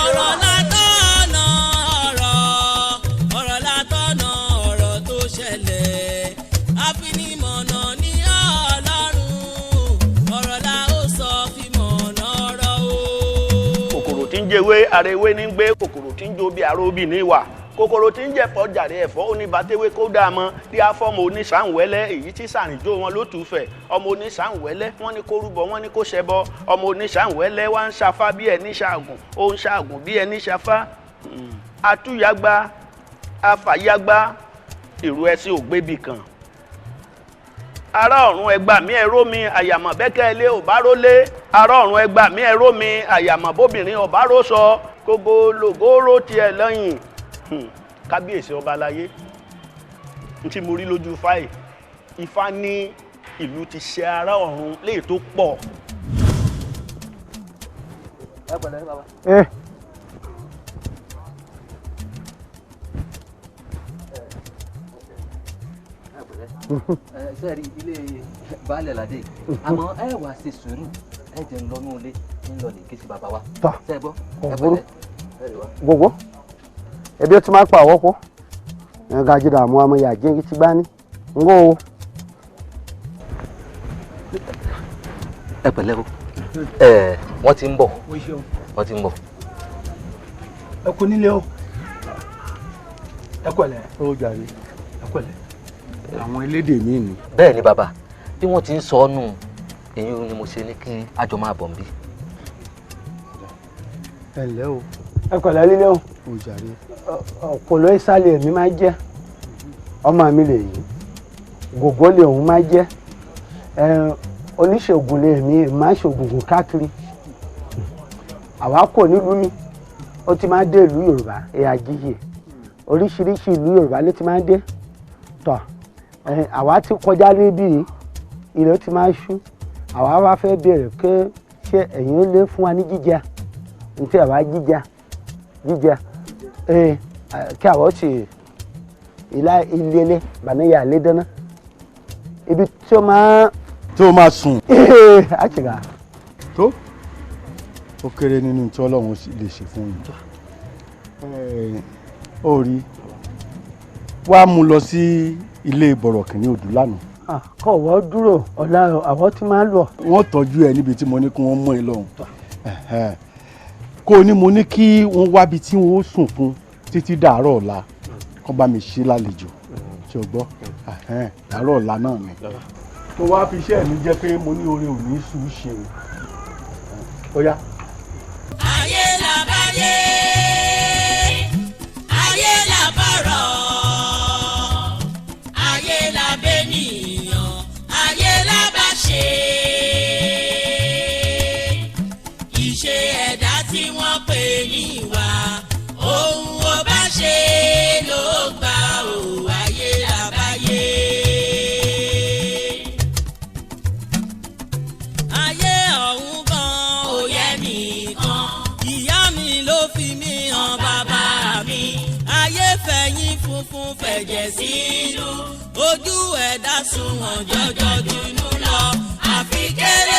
Speaker 12: ọ̀rọ̀ látọ̀nà ọ̀rọ̀, ọ̀rọ̀ látọ̀nà ọ̀rọ̀ tó ṣẹlẹ̀, àfinimọ̀nà ní Ọlọ́run, ọ̀rọ̀ la ó sọ fi mọ̀nà ọ̀rọ̀ o.
Speaker 14: Kòkòrò tí ń jẹwé ara ewé ní gbé, kòkòrò tí ń jó bí aró bí ní wà, kòkòrò tí ń jẹ̀fọ́ jàre ẹ̀fọ́ oníbàtẹ́wé kó dáa mọ́ bí afọ́mọ oníṣàǹwẹ́lẹ́ èyí tí sàrìnjó wọn ló tù fẹ̀. Ọmọ oníṣàǹwẹ́lẹ́ wọ́n ní kó rúbọ, wọ́n ní kó ṣẹbọ. Ọmọ oníṣàǹwẹ́lẹ́ wá ń ṣafá bí ẹni ṣaàgùn, ó ń ṣaàgùn bí ẹni ṣafá. Atúyàgbá afàyàgbá ìrù ẹṣin ògbébì kan. Ará ọ̀run ẹgbà mí ẹ̀rọ mi àyàmọ̀ bẹ́kẹ́ ilé ò bá rólé. Ará ọ̀run ẹgbà mí ẹ̀rọ mi àyàmọ̀ bóbìnrin ò bá ró sọ gbogbo lògóró tiẹ̀ lẹ́yìn. Kábíyèsí ọba aláyé, n tí mo rí lójú fáì ifá ní ìlú ti ṣe ará ọ̀run léè tó pọ̀.
Speaker 16: Ẹ pẹ̀lẹ́ bàbá.
Speaker 19: Ṣe rí ilé baálẹ̀ ládé, àmọ́ ẹ wá ṣe sùúrù, ẹ jẹ́ ń lọ ní ilé ń lọ lè ké sí bàbá wa.
Speaker 7: Tọ́
Speaker 19: ṣe gbọ́
Speaker 7: kò
Speaker 19: ẹ
Speaker 7: burú.
Speaker 19: pẹ̀lẹ́ ẹ rí wa.
Speaker 7: Gbogbo ebi ó ti máa pa àwọ́pọ̀ ẹ̀ka jíra àmú amọ̀ yà jẹ́ ti gbá ní ngó o.
Speaker 19: Ẹ pẹ̀lẹ́ o, ẹ wọ́n ti ń bọ̀, wọ́n ti ń bọ̀.
Speaker 21: Ẹ kú nílé o, ẹ pẹ̀lẹ́.
Speaker 2: Ó jàre.
Speaker 21: Ẹ pẹ̀lẹ́.
Speaker 2: Àwọn elédè míì ni.
Speaker 19: Bẹ́ẹ̀ ni bàbá, bí wọ́n ti ń sọ ọ́ nù, èyí ni mo ṣe ní kí àjọ máa bọ̀ ń bí.
Speaker 2: Ẹ ǹlẹ́ o.
Speaker 11: Ẹ pẹ̀lẹ́ lílé o.
Speaker 2: Ó jàre.
Speaker 11: Ọ̀pọ̀lọ́ ìsàlẹ̀ mi máa jẹ́ ọmọ mi lè yí gògó lè òun máa jẹ́ oníṣègùn lè mi máa ṣògùngùn káàkiri. Àwa kò nílùú mi, ó ti máa dé ìlú Yorùbá ẹ̀yà jíjì oríṣiríṣi ìlú Yorùbá ló ti máa dé tọ̀. Àwa ti kọjá níbí yìí, ilẹ̀ ti máa ṣú. Àwa wá fẹ́ béèrè pé ṣé ẹ̀yin lè fún wa ní jíjẹ ntí àwa jíjẹ jíjẹ. Kí àwọn sì ilá ilé bàníyà lé dáná ibi tí ó máa.
Speaker 2: Tí ó máa sùn.
Speaker 11: Àṣìgà.
Speaker 2: Tó ó kéré nínú tí Ọlọ́run lè ṣe fún yìí. Ó rí wàá mú lọ sí ilé Bọ̀rọ̀kìnní Odù lánàá.
Speaker 11: Kọ̀ wọ́n dúró ọ̀la àwọn tí máa ń lọ.
Speaker 2: Wọ́n tọ́jú ẹ níbi tí mo ní kí wọ́n mú ẹ lọ́hùn. Kó o ní mo ní kí wọ́n wábi tí wọ́n ó sùn fún títí dàárọ̀ ọ̀la, kó bá mi ṣe lálejò, ṣe o gbọ́? Dàárọ̀ ọ̀la náà ni. Mo wá fi iṣẹ́ mi jẹ́ pé mo ní oore ò ní sùn ṣe o. Ó yá.
Speaker 12: Ayé la bá yé, ayé la bá rọ̀, ayé la bẹ́nìyàn, ayé la bá ṣe. Ìṣe ẹ̀dá tí wọ́n pè ní ìwà, ohun ó bá ṣe ló gbà ó, ayé la bá yé. Ayé ọ̀hún gan ò yẹ nìkan, ìyá mi ló fi mí hàn bàbá mi. Ayé fẹ̀yìn funfun fẹ̀jẹ̀ sínú, ojú ẹ̀dá sunwọ̀n jọjọ dùnú lọ, àfi kéré.